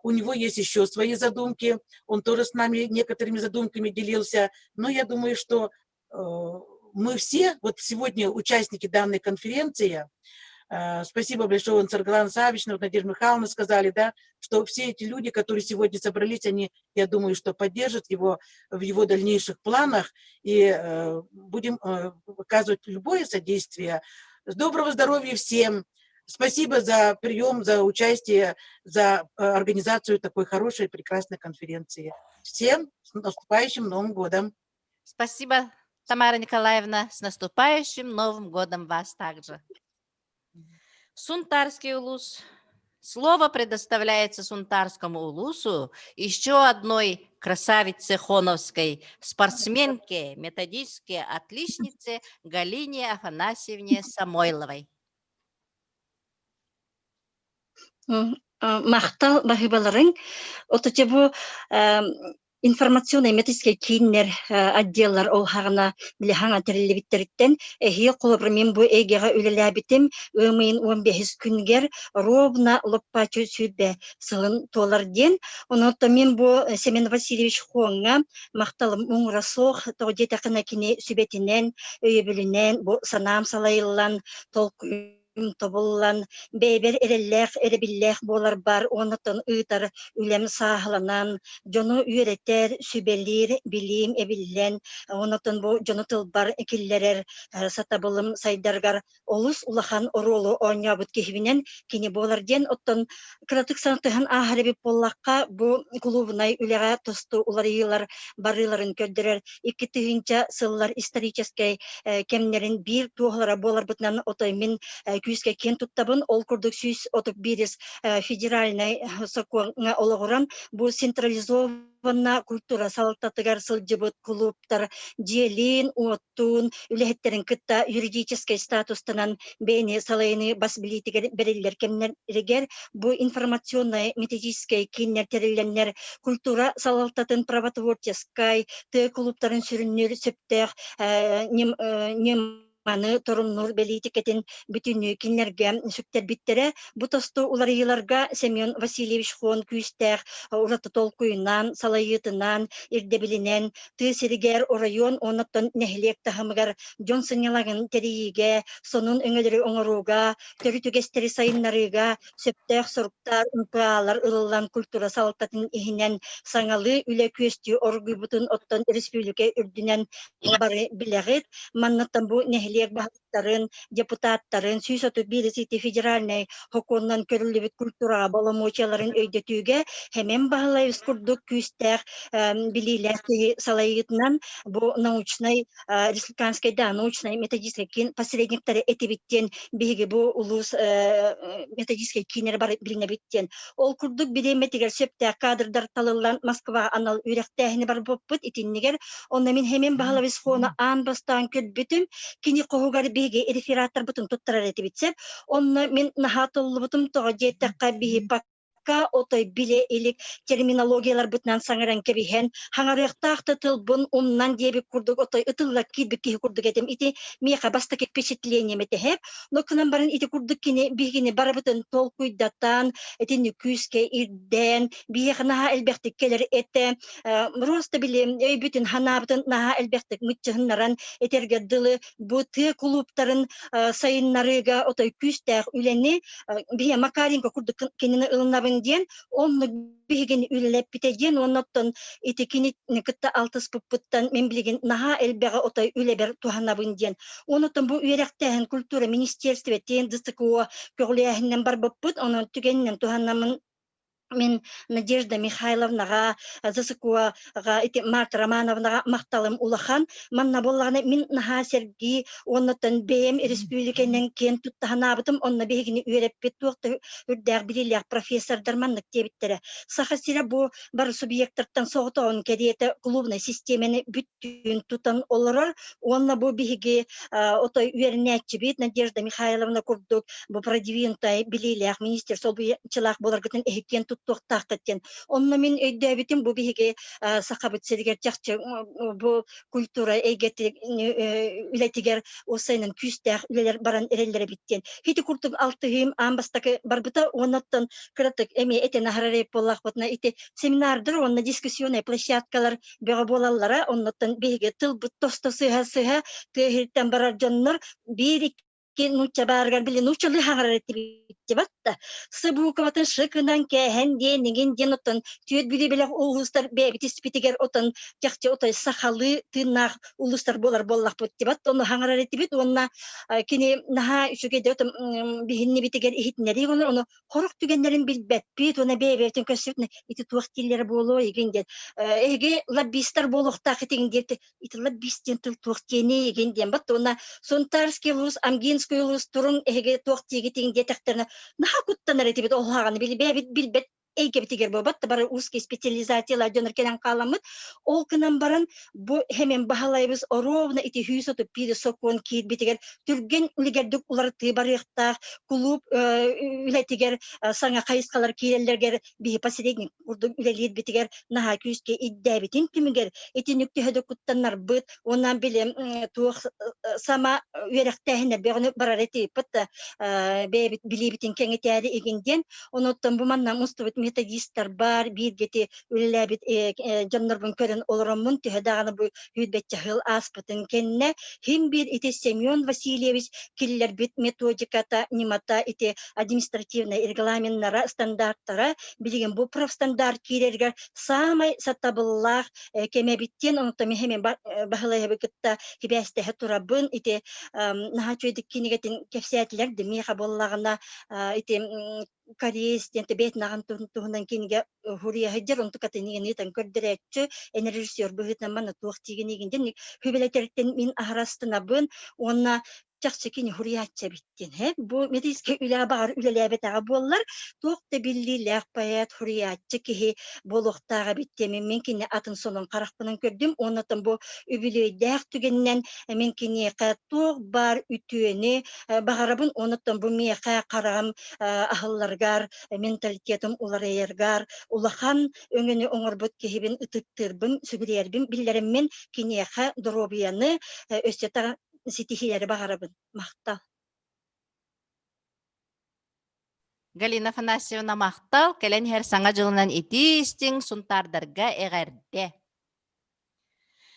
у него есть еще свои задумки, он тоже с нами некоторыми задумками делился, но я думаю, что мы все, вот сегодня участники данной конференции, спасибо большое, Саргалана Савична, Надежда Михайловна сказали, да, что все эти люди, которые сегодня собрались, они, я думаю, что поддержат его в его дальнейших планах и будем оказывать любое содействие. Доброго здоровья всем! Спасибо за прием, за участие, за организацию такой хорошей, прекрасной конференции. Всем с наступающим Новым годом! Спасибо, Тамара Николаевна. С наступающим Новым годом вас также. Сунтарский улус. Слово предоставляется Сунтарскому улусу, еще одной красавице хоновской, спортсменке, методистке, отличнице Галине Афанасьевне Самойловой. Махтал баһыбаларың. Оточе бу информационный методический кииннер отделлар ол хаҕына били хаҥа тэриллибиттэриттэн эһиил холобур мин бу эйгэҕэ үлэлээбитим ыам ыйын 15 күнгэр ровно лоппачу сүүрбэ сылын туолар диэн. Онон мин бу Семен Васильевич Хоҥҥа махталым муҥура суох, тоҕо диэтэххинэ кини сүбэтинэн, өйөбүлүнэн бу санаам салайыллан, толкуйум тобуллан, бэйбэр эрэллээх, эрэбиллээх буоларбар уоннаттан ыытар үлэм сааһыланан, дьону үөрэтэр, сүбэлиир, билиим эбиллэн, уоннаттан бу дьону тылбар киллэрэр сатабылым сайдаргар олус улахан оруолу оонньообут киһибинэн кини буолар диэн. Оттон кыратык санатыһан ааһар эбит буоллахха, бу кулуубунай үлэҕэ тосту уларыйыылар барыыларын көрдөрөр 2000 сыллар историческай кэмнэрин биир туоһулара буоларбытынан отой мин күүскэ киэн туттабын. Ол курдук 131 федеральнай сокуоҥҥа олоҕуран бу централизованна культура салалтатыгар сылдьыбыт кулууптар дьиэлиин, уоттуун, үлэһиттэрин кытта юридическай статустанан бэйэни салайыны бас билиитигэр бэриллэр кэмнэригэр бу информационнай методическай кииннэр тэриллэннэр культура салалтатын правотворческой тыа кулууптарын сүрүннүүр сөптөөх ньым Маны торумнуур бэлиитикэтин бүтүннүү кинилэргэ сүктэрбиттэрэ. Бу тосту уларыйыыларга Семен Васильевич Хон күүстээх ураты толкуйунан, салайыытынан, ирдэбилинэн тыа сиригэр оройуон уонна нэһилиэк таһымыгар дьон сынньалаҥын тэрийиигэ, сонун өҥөлөрү оҥорууга, төрүт үгэстэри сайыннарыыга сөптөөх соруктар МПА-лар ылыллан культура салалтатын иһинэн саҥалыы үлэ күөстүү оргуйбутун оттон республика үрдүнэн бары билэҕит. Манныттан бу нэһилиэк баһылыктарын, депутаттарын 131 сити федеральнай сокуонунан көрүллүбүт культураҕа боломуочуйаларын өйдөтүүгэ Хэмэн Баһылайыс курдук күүстээх билиилээх киһи салайыытынан бу научнай республиканскай да научнай методическай киин посредниктары этибит диэн биһиги бу улуус методическай кииннэри бары билинэбит диэн. Ол курдук бириэмэтигэр сөптөөх кадрдар талыллан Москваҕа анал үөрэхтээһини барбыппыт итиннигэр. Онно мин Хэмэн Баһылайыс Хуона аан бастаан көрбүтүм. Кини хоһугар биһиги рефератторбытын туттарар этибит сеп. Онно мин наһаа толлубутум тоҕо диэтэххэ биһи отой билэ илик терминологияларбытынан саҥаран кэбиһэн, хаҥарыахтаах да тылбын умнан диэбит курдук отой ытыллар киирбит киһи курдук этим. Ити миэхэ бастакы впечатлением этэ. Но кынан баран ити курдук кини биһигини барыбытын толкуйдатан, итини күүскэ ирдээн, биһиэхэ наһаа элбэхтик кэлэр этэ. Просто били өйбүтүн ханаабытын наһаа элбэхтик мыччыһыннаран этэргэ дылы бу тыа кулууптарын сайыннарыыга отой күүстээх үлэни биһи Макаренко курдук кинини ылынабын диэн оннук биһигини үлэлэппитэ диэн уонна оттон ити кинини кытта алтыспыппыттан мин билигин наһаа элбэҕи отой үлэбэр туһанабын диэн. Онон бу үөрэхтээһин культура министерствотын ДСКО көҕүлээһининэн барбыппыт, онон түгэнинэн туһанаммын мин Надежда Михайловнаҕа, ЗСКО-ҕа ити Марта Романовнаҕа махталым улахан. Манна буоллаҕына мин наһаа сэргии уоннаттан бэйэм республиканан киэн тутта санаабытым. Онно биһигини үөрэппит туох да үрдээх билиилээх профессордар маннык диэбиттэрэ. Саха сирэ бу бары субъектартан соҕотоҕун кэриэтэ клубнай систиэмэни бүттүүн тутан олорор уонна бу биһиги отой үөрэнээччибит Надежда Михайловна курдук бу продвинутай билиилээх министр солбуйааччылаах буоларгытын эһиккиэн туттуохтааххыт диэн. Онно мин өйдөөбүтүм бу биһиги Сахабыт сиригэр чахчы бу культура эйгэтин үлэтигэр уопсайынан күүстээх үлэлэр баран эрэллэр эбит диэн. Ити курдук алтыһыым аан бастакы барбыта уоннаттан кыратык эмиэ этэн аһарар эбит буоллахпытына ити семинардар уонна дискуссионнай площадкалар бөҕө буолаллара. Оннуттан биһиги тылбыт тосто сыһа-сыһа тыа иһиттэн барар дьоннор биир икки нуучча баарыгар били нууччалыы хаҥарар этибит да сыбуукабатын шыкынан кээһэн диэн игин диэн оттон түөрт бүлүү улуустар бэйэбит испитигэр отон чахчы отой сахалыы тыыннаах улуустар буолар буоллахпыт тибат ону хаҥарар этибит уонна кини наһаа үчүгэй да биһиннибитигэр иһитиннэрии ону хорох түгэннэрин билбэппит уонна бэйэ-бэйэтин көрсүбүт ити туох дииллэрэ буолуо игин диэн эһиги лоббистар буолуохтаах итигин диэт ити лоббист диэн тыл туох диэний игин диэн бат уонна Сунтарский улуус Амгинский улуус туруҥ эһиги туох диигитиҥ диэтэхтэринэ наһаа куттанар этибит ол хаҕаны бэйэбит билбэт эйгэбитигэр буолбат да бары узкий специализациялар дьонор кэлэн хааламмыт ол гынан баран бу хэмэн баһылайбыз оруобуна ити сүүс отут биир сокуон киирбитигэр түргэн үлүгэрдик уларытыы барыахтаах кулууп үлэтигэр саҥа хайысхалар киирэллэригэр биһи посредник курдук үлэлиирбитигэр наһаа күүскэ ирдээбитин түмүгэр итинник төһө да куттанарбыт уонна били туох сама үөрэхтээһиннэр бөҕөнү барар этиппит да бэйэбит билиибитин кэҥэтээри игин диэн онуттан бу манна мустубут методистар бар бииргити үлэлээбит дьоннорбун көрөн олороммун төһө даҕаны бу сүүрбэччэ сыл ааспытын кэннэ син биир ити Семен Васильевич киллэрбит методиката ньымата ити административнай регламеннара стандартара билигин бу профстандарт киирэригэр саамай сатабыллаах кэмэ эбит диэн онтон мин Баһылайабы кытта сибээстэһэ турабын ити наһаа үчүгэйдик кинигэтин кэпсээтилэр да миэхэ буоллаҕына ити кореец диэн бэйэтин аҕын туһунан кинигэ хуруйа сылдьар онтукатын ыытан көрдөрөөччү эн режиссер быһыытынан манна туох диигин диэн хүбэлэтэриттэн мин аһарастынабын уонна чахчы кини хуруйааччы эбит диэн һэ бу методическай үлэҕэ баҕар үлэлээбэтэҕэ буоллар туох да биллиилээх поэт хуруйааччы киһи буолуохтаах эбит диэн мин кини атын сонун харахпынан көрдүм уонна бу үбүлүөйдээх түгэнинэн мин киниэхэ туох баар үтүөнү баҕарабын онуттан бу миэхэ хараҕым аһылларыгар менталитетым уларыйарыгар улахан өҥөнү оҥорбут киһибин ытыктыырбын сүгүрүйэрбин биллэриммин киниэхэ доруобуйаны өссө. ситиһиилэри баҕарабын. Махтал. Галина Афанасьевна махтал, кэлэн иһэр Саҥа дьылынан итии-истиҥ Сунтаардарга эҕэрдэ!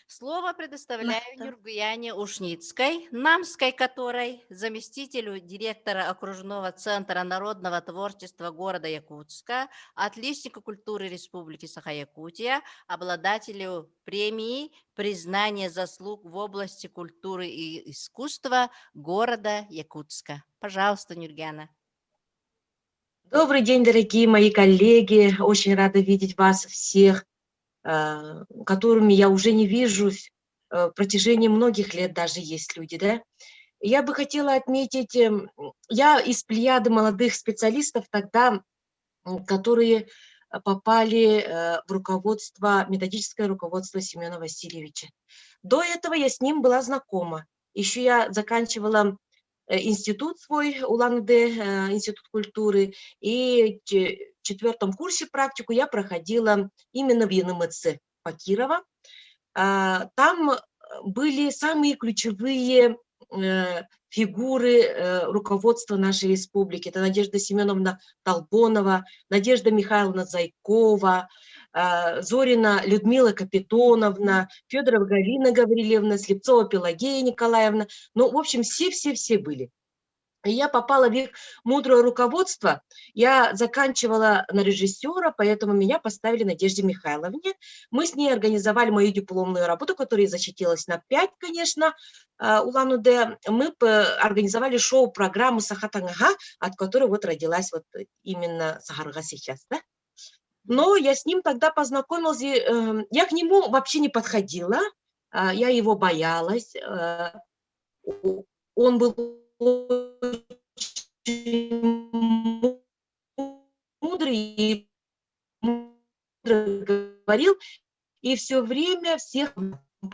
Слово предоставляю Нюргуяне Ушницкой, Намской которой, заместителю директора окружного центра народного творчества города Якутска, отличнику культуры Республики Саха-Якутия, обладателю премии «Признание заслуг в области культуры и искусства города Якутска». Пожалуйста, Нюргяна. Добрый день, дорогие мои коллеги. Очень рада видеть вас всех, которыми я уже не вижусь в протяжении многих лет даже есть люди, да. Я бы хотела отметить, я из плеяды молодых специалистов тогда, которые попали в руководство, методическое руководство Семена Васильевича. До этого я с ним была знакома. Еще я заканчивала институт свой, Улан-Удэ, Институт культуры, и в четвертом курсе практику я проходила именно в ЯНМЦ по Кирова. Там были самые ключевые фигуры руководства нашей республики. Это Надежда Семеновна Толбонова, Надежда Михайловна Зайкова, Зорина Людмила Капитоновна, Федорова Галина Гаврилевна, Слепцова Пелагея Николаевна. Ну, в общем, все-все-все были. И я попала в их мудрое руководство. Я заканчивала на режиссера, поэтому меня поставили Надежде Михайловне. Мы с ней организовали мою дипломную работу, которая защитилась на 5, конечно, Улан-Удэ. Мы организовали шоу-программу «Саха таҥаһа», от которой вот родилась вот именно Сахарга сейчас, да? Но я с ним тогда познакомилась, и, я к нему вообще не подходила, я его боялась. Он был очень мудрый и мудро говорил, и все время всех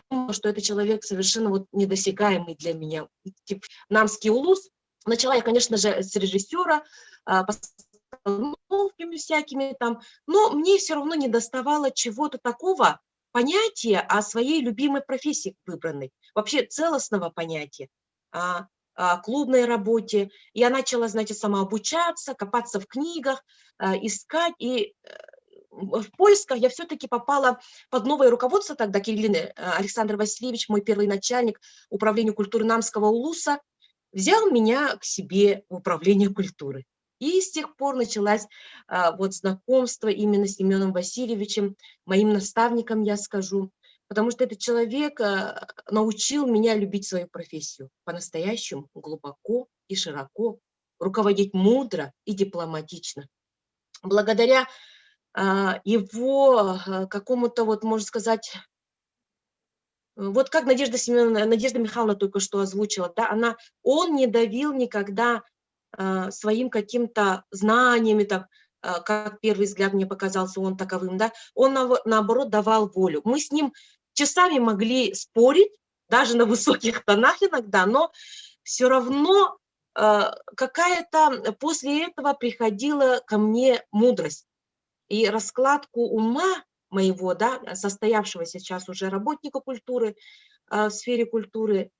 думала, что это человек совершенно вот недосягаемый для меня. Тип, Намский улус. Начала я, конечно же, с режиссера, постановками всякими там, но мне все равно не доставало чего-то такого понятия о своей любимой профессии выбранной, вообще целостного понятия о клубной работе. Я начала, знаете, самообучаться, копаться в книгах, искать, и в поисках я все-таки попала под новое руководство тогда, Кириллины Александр Васильевич, мой первый начальник управления культуры Намского улуса, взял меня к себе в управление культуры. И с тех пор началось вот знакомство именно с Семеном Васильевичем, моим наставником, я скажу, потому что этот человек научил меня любить свою профессию по-настоящему, глубоко и широко, руководить мудро и дипломатично. Благодаря его какому-то, вот, можно сказать, вот как Надежда Семеновна, Надежда Михайловна только что озвучила, да, он не давил никогда своим каким-то знаниями, там, как первый взгляд мне показался он таковым, да, он наоборот давал волю. Мы с ним часами могли спорить, даже на высоких тонах иногда, но все равно какая-то после этого приходила ко мне мудрость. И раскладку ума моего, да, состоявшегося сейчас уже работника культуры, в сфере культуры,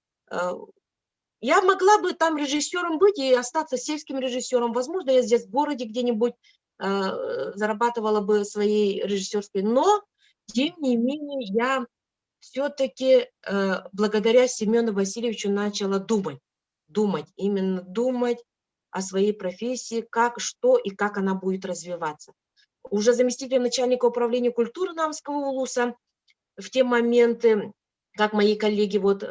я могла бы там режиссером быть и остаться сельским режиссером. Возможно, я здесь в городе где-нибудь зарабатывала бы своей режиссерской, но, тем не менее, я все-таки благодаря Семену Васильевичу начала думать, именно думать о своей профессии, как, что и как она будет развиваться. Уже заместителем начальника управления культуры Намского улуса в те моменты, как мои коллеги вот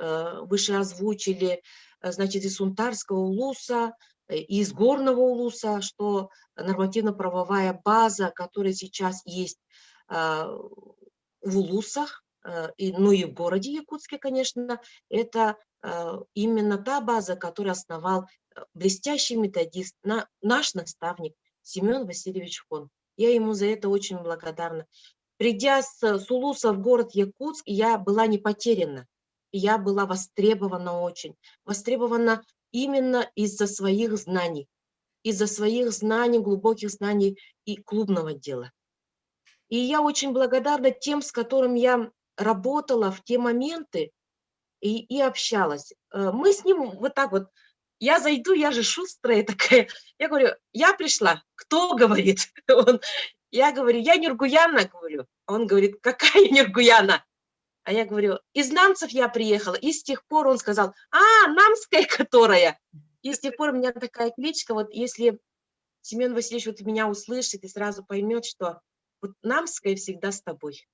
выше озвучили, значит, из Сунтарского улуса, и из Горного улуса, что нормативно-правовая база, которая сейчас есть в улусах, ну и в городе Якутске, конечно, это именно та база, которую основал блестящий методист, наш наставник Семен Васильевич Хон. Я ему за это очень благодарна. Придя с улуса в город Якутск, я была не потеряна. Я была востребована очень. Востребована именно из-за своих знаний. Из-за своих знаний, глубоких знаний и клубного дела. И я очень благодарна тем, с которыми я работала в те моменты. и общалась. Мы с ним вот так вот, я зайду, я же шустрая такая. Я говорю, я пришла. Кто говорит? Он, я говорю, я Нюргуяна, говорю. Он говорит, какая Нюргуяна? А я говорю, из Намцев я приехала. И с тех пор он сказал, а, Намская которая. И с тех пор у меня такая кличка, вот если Семен Васильевич вот меня услышит и сразу поймет, что вот Намская всегда с тобой.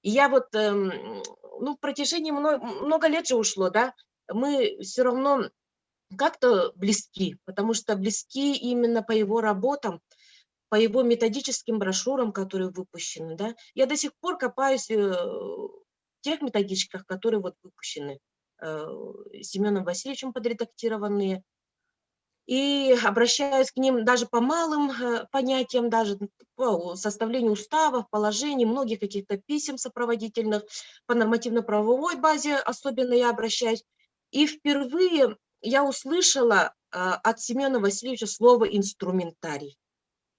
И я вот, ну, в протяжении много, много лет же ушло, да, мы все равно как-то близки, потому что близки именно по его работам, по его методическим брошюрам, которые выпущены, да. Я до сих пор копаюсь в тех методичках, которые вот выпущены Семеном Васильевичем подредактированные, и обращаюсь к ним даже по малым понятиям, даже по составлению уставов, положений, многих каких-то писем сопроводительных, по нормативно-правовой базе особенно я обращаюсь. И впервые я услышала от Семена Васильевича слово «инструментарий».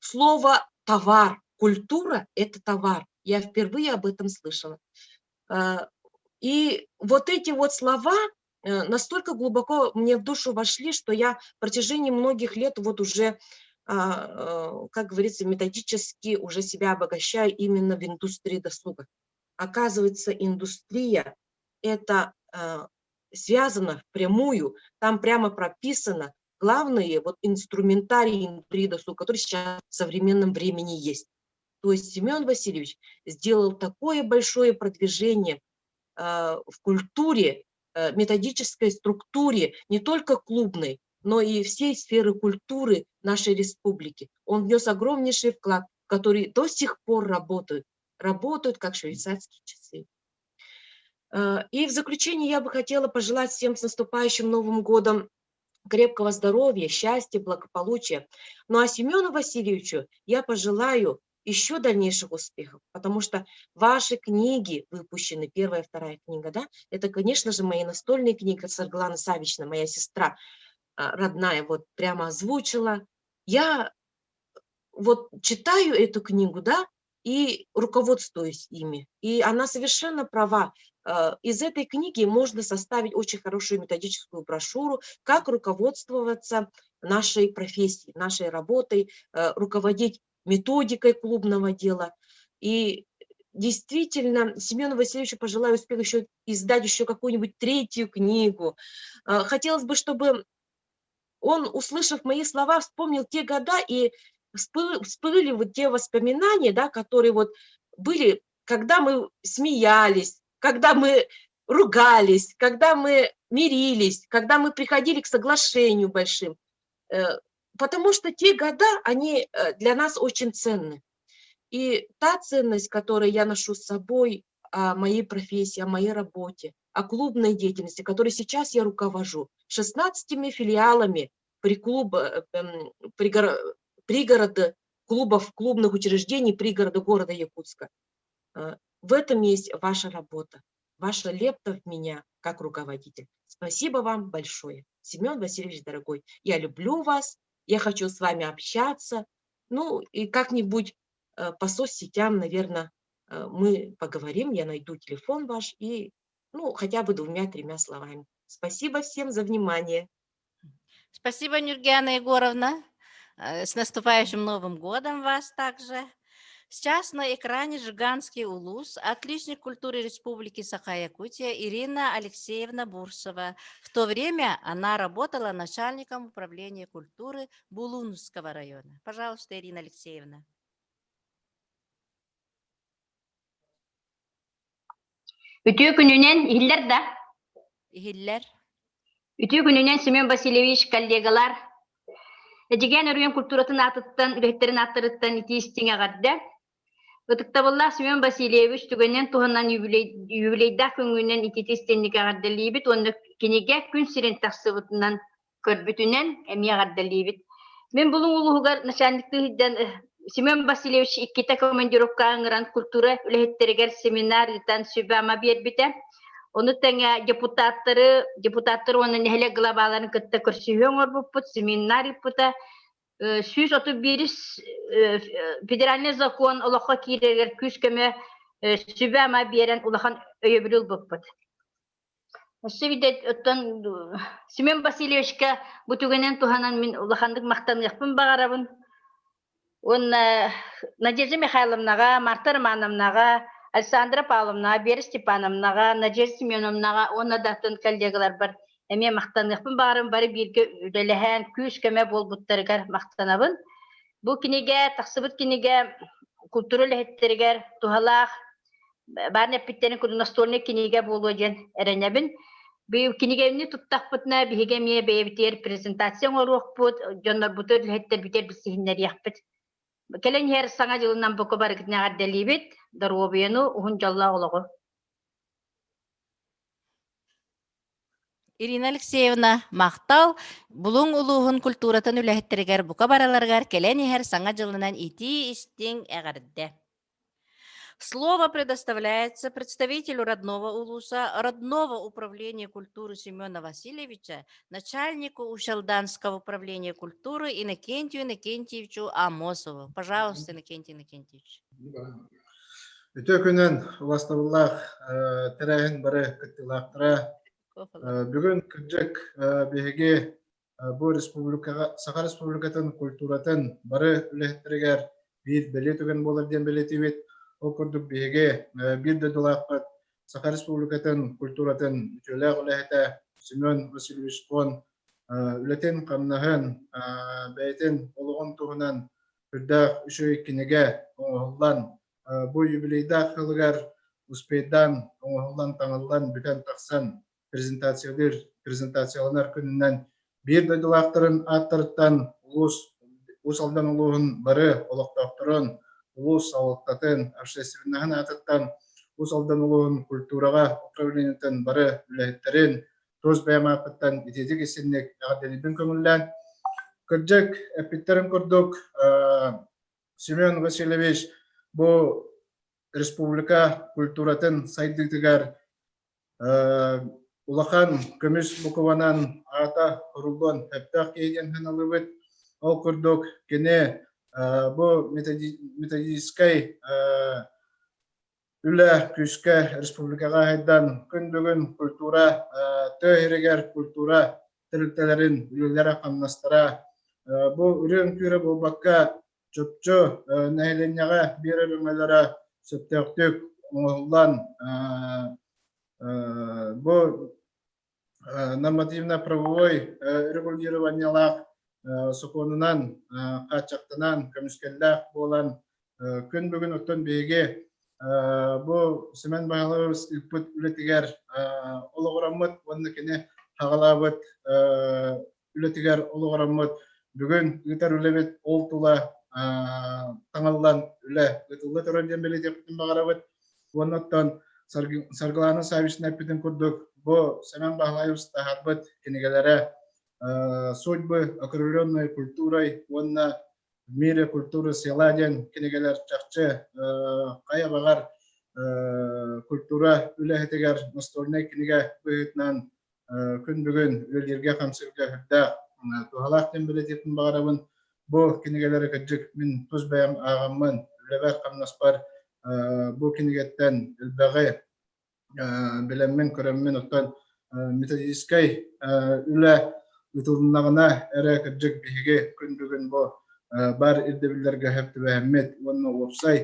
Слово «товар». Культура – это товар. Я впервые об этом слышала. И вот эти вот слова настолько глубоко мне в душу вошли, что я в протяжении многих лет вот уже, как говорится, методически уже себя обогащаю именно в индустрии досуга. Оказывается, индустрия – это связано впрямую, там прямо прописано главные вот инструментарии индустрии досуга, которые сейчас в современном времени есть. То есть Семен Васильевич сделал такое большое продвижение в культуре, методической структуре, не только клубной, но и всей сферы культуры нашей республики. Он внес огромнейший вклад, который до сих пор работают, работают как швейцарские часы. И в заключение я бы хотела пожелать всем с наступающим Новым годом крепкого здоровья, счастья, благополучия. Ну а Семену Васильевичу я пожелаю еще дальнейших успехов, потому что ваши книги выпущены, первая, вторая книга, да, это, конечно же, мои настольные книги Сарглана Савична, моя сестра родная, вот прямо озвучила. Я вот читаю эту книгу, да, и руководствуюсь ими. И она совершенно права. Из этой книги можно составить очень хорошую методическую брошюру, как руководствоваться нашей профессией, нашей работой, руководить методикой клубного дела. И действительно, Семену Васильевичу пожелаю успеха еще издать еще какую-нибудь третью книгу. Хотелось бы, чтобы он, услышав мои слова, вспомнил те года и всплыли вот те воспоминания, да, которые вот были, когда мы смеялись, когда мы ругались, когда мы мирились, когда мы приходили к соглашению большим. Потому что те года, они для нас очень ценны. И та ценность, которую я ношу с собой о моей профессии, о моей работе, о клубной деятельности, которой сейчас я руковожу, 16 филиалами при клуб, пригорода, клубов, клубных учреждений пригорода города Якутска. В этом есть ваша работа, ваша лепта в меня как руководитель. Спасибо вам большое, Семен Васильевич, дорогой. Я люблю вас, я хочу с вами общаться. Ну и как-нибудь по соцсетям, наверное, мы поговорим, я найду телефон ваш и, ну, хотя бы двумя-тремя словами. Спасибо всем за внимание. Спасибо, Нюргиана Егоровна. С наступающим Новым годом вас также. Сейчас на экране Жиганский улус, отличник культуры Республики Саха-Якутия Ирина Алексеевна Бурсова. В то время она работала начальником управления культуры Булунского района. Пожалуйста, Ирина Алексеевна. Үтүө күнүнэн иһиллэр да? Иһиллэр. Үтүө күнүнэн Семен Васильевич, коллегалар. Эдьигээн өрүөн культуратын аатыттан, үлэһиттэрин ааттарыттан итии истиҥ эҕэрдэ. Ытыктабыллаах Семен Васильевич түгэнинэн туһанан юбилейдаах күҥҥүнэн итити истинник эҕэрдэлиибит уонна кинигэ күн сирин тахсыбытынан көрбүтүнэн эмиэ эҕэрдэлиибит. Мин Булуҥ улууһугар начальниктыы сылдьан Семен Васильевич иккитэ командировкаҕа ыҥыран культура үлэһиттэригэр семинар ыытан сүбэ-ама биэрбитэ. Ону тэҥэ депутаттары, депутаттар уонна нэһилиэк главаларын кытта көрсүһүү оҥорбуппут, семинар ыыппыта. 131 федеральный закон олоххо киирэригэр күүс-көмө сүбэ-ама биэрэн улахан өйөбүлү ылбыппыт. Өссө биирдэ оттон Семен Васильевичка бу түгэнэн туһанан мин улаханнык махтаныахпын баҕарабын. Уонна Надежда Михайловнаҕа, Марта Романовнаҕа, Александра Павловнаҕа, Вера Степановнаҕа, Надежда Семеновнаҕа уонна да атын коллегаларбар эмиэ махтаныахпын баҕарабын. Бары бииргэ үлэлэһэн, күүс-көмө буолбуттарыгар махтанабын. Бу кинигэ, тахсыбыт кинигэ культура үлэһиттэригэр туһалаах баарын эппиттэрин курдук настольнай кинигэ буолуо диэн эрэнэбин. Кинигэни туттахпытына биһиги эмиэ бэйэбитигэр презентация оҥоруохпут, дьоннорбутугар үлэһиттэрбитигэр билсиһиннэриэхпит. Кэлэн иһэр саҥа дьылынан бука барыгытын эҕэрдэлиибит, доруобуйаны, уһун дьоллоох олоҕу. Ирина Алексеевна, махтал! Булуҥ улууһун культуратын үлэһиттэригэр бука бараларыгар кэлэн иһэр саҥа дьылынан итии-истиҥ эҕэрдэ! Слово предоставляется представителю родного улуса, родного управления культуры Семена Васильевича, начальнику Ущалданского управления культуры Иннокентию Иннокентьевичу Амосову. Пожалуйста, Иннокентий Иннокентьевич. Үтүө күнүн убастабыллаах тэрээһин бары кыттыылаахтара. Бүгүн кырдьык биһиги Бу республикаҕа Саха Республикатын культуратын бары үлэһиттэригэр биир бэлиэ түгэн буолар диэн бэлиэтиибит. Ол курдук биһиги биир дойдулаахпыт Саха Республикатын культуратын үтүөлээх үлэһитэ Семен Васильевич Хон үлэтин-хамнаһын, бэйэтин олоҕун туһунан үрдээх үчүгэй кинигэ оҥоһуллан, бу юбилейдаах сылыгар успейдаан оҥоһуллан, таҥыллан бүтэн тахсан презентациялыыр презентацияланар күнүнэн биир дойдулаахтарын ааттарыттан улуус Уус Алдан улууһун бары олохтоохторун, улуус салалтатын, общественноһын аатыттан Уус Алдан улууһун культураҕа управлениетын бары үлэһиттэрин тус бэйэм ааппыттан итиитик истинник эҕэрдэлиирбин көҥүллээн, кырдьык, эппиттэрин курдук, Семен Васильевич бу республика культуратын сайдыытыгар Улахан көмүс букванан аата суруллуон сөптөөх киһи диэн сыаналыыбыт. Ол курдук кини бу методическай үлэ күүскэ республикаҕа сайдан күн бүгүн культура тыа сиригэр культура тэрилтэлэрин үлэлэрэ-хамнастара бу үрүҥ түүрэ буолбакка чопчу нэһилиэнньэҕэ биэрэр өҥөлөрө сөптөөхтүк оҥоһуллан бу нормативно-правовой регулированиелаах сокуонунан хааччахтанан көмүскэллээх буолан күн бүгүн оттон биһиги бу Семен Михайлович ыыппыт үлэтигэр олоҕураммыт уонна кини хаҕалаабыт үлэтигэр олоҕураммыт бүгүн ыытар үлэбит ол тула таҥыллан үлэ ыытылла турар диэн бэлиэтиэхпитин баҕарабыт. Уонна оттон Саргылаана Саввична эппитин курдук бу Семен Баһылаевич таһаарбыт кинигэлэрэ «Судьбы окрыленной культурой» уонна «В мире культуры села» диэн кинигэлэр чахчы хайа баҕар культура үлэһитигэр настольнай кинигэ быһыытынан күн бүгүн үлэлииргэ-хамсыырга сүрдээх туһалаах диэн бэлиэтиэхпин баҕарабын. Бу кинигэлэри кырдьык мин тус бэйэм ааҕаммын, үлэбэр-хамнаспар бу кинигэттэн элбэҕи билэммин, көрөммүн, оттон методическай үлэ ыытылыннаҕына эрэ кырдьык биһиги күн бүгүн бу бар ирдэбиллэргэ сөп түбэһэммит уонна уопсай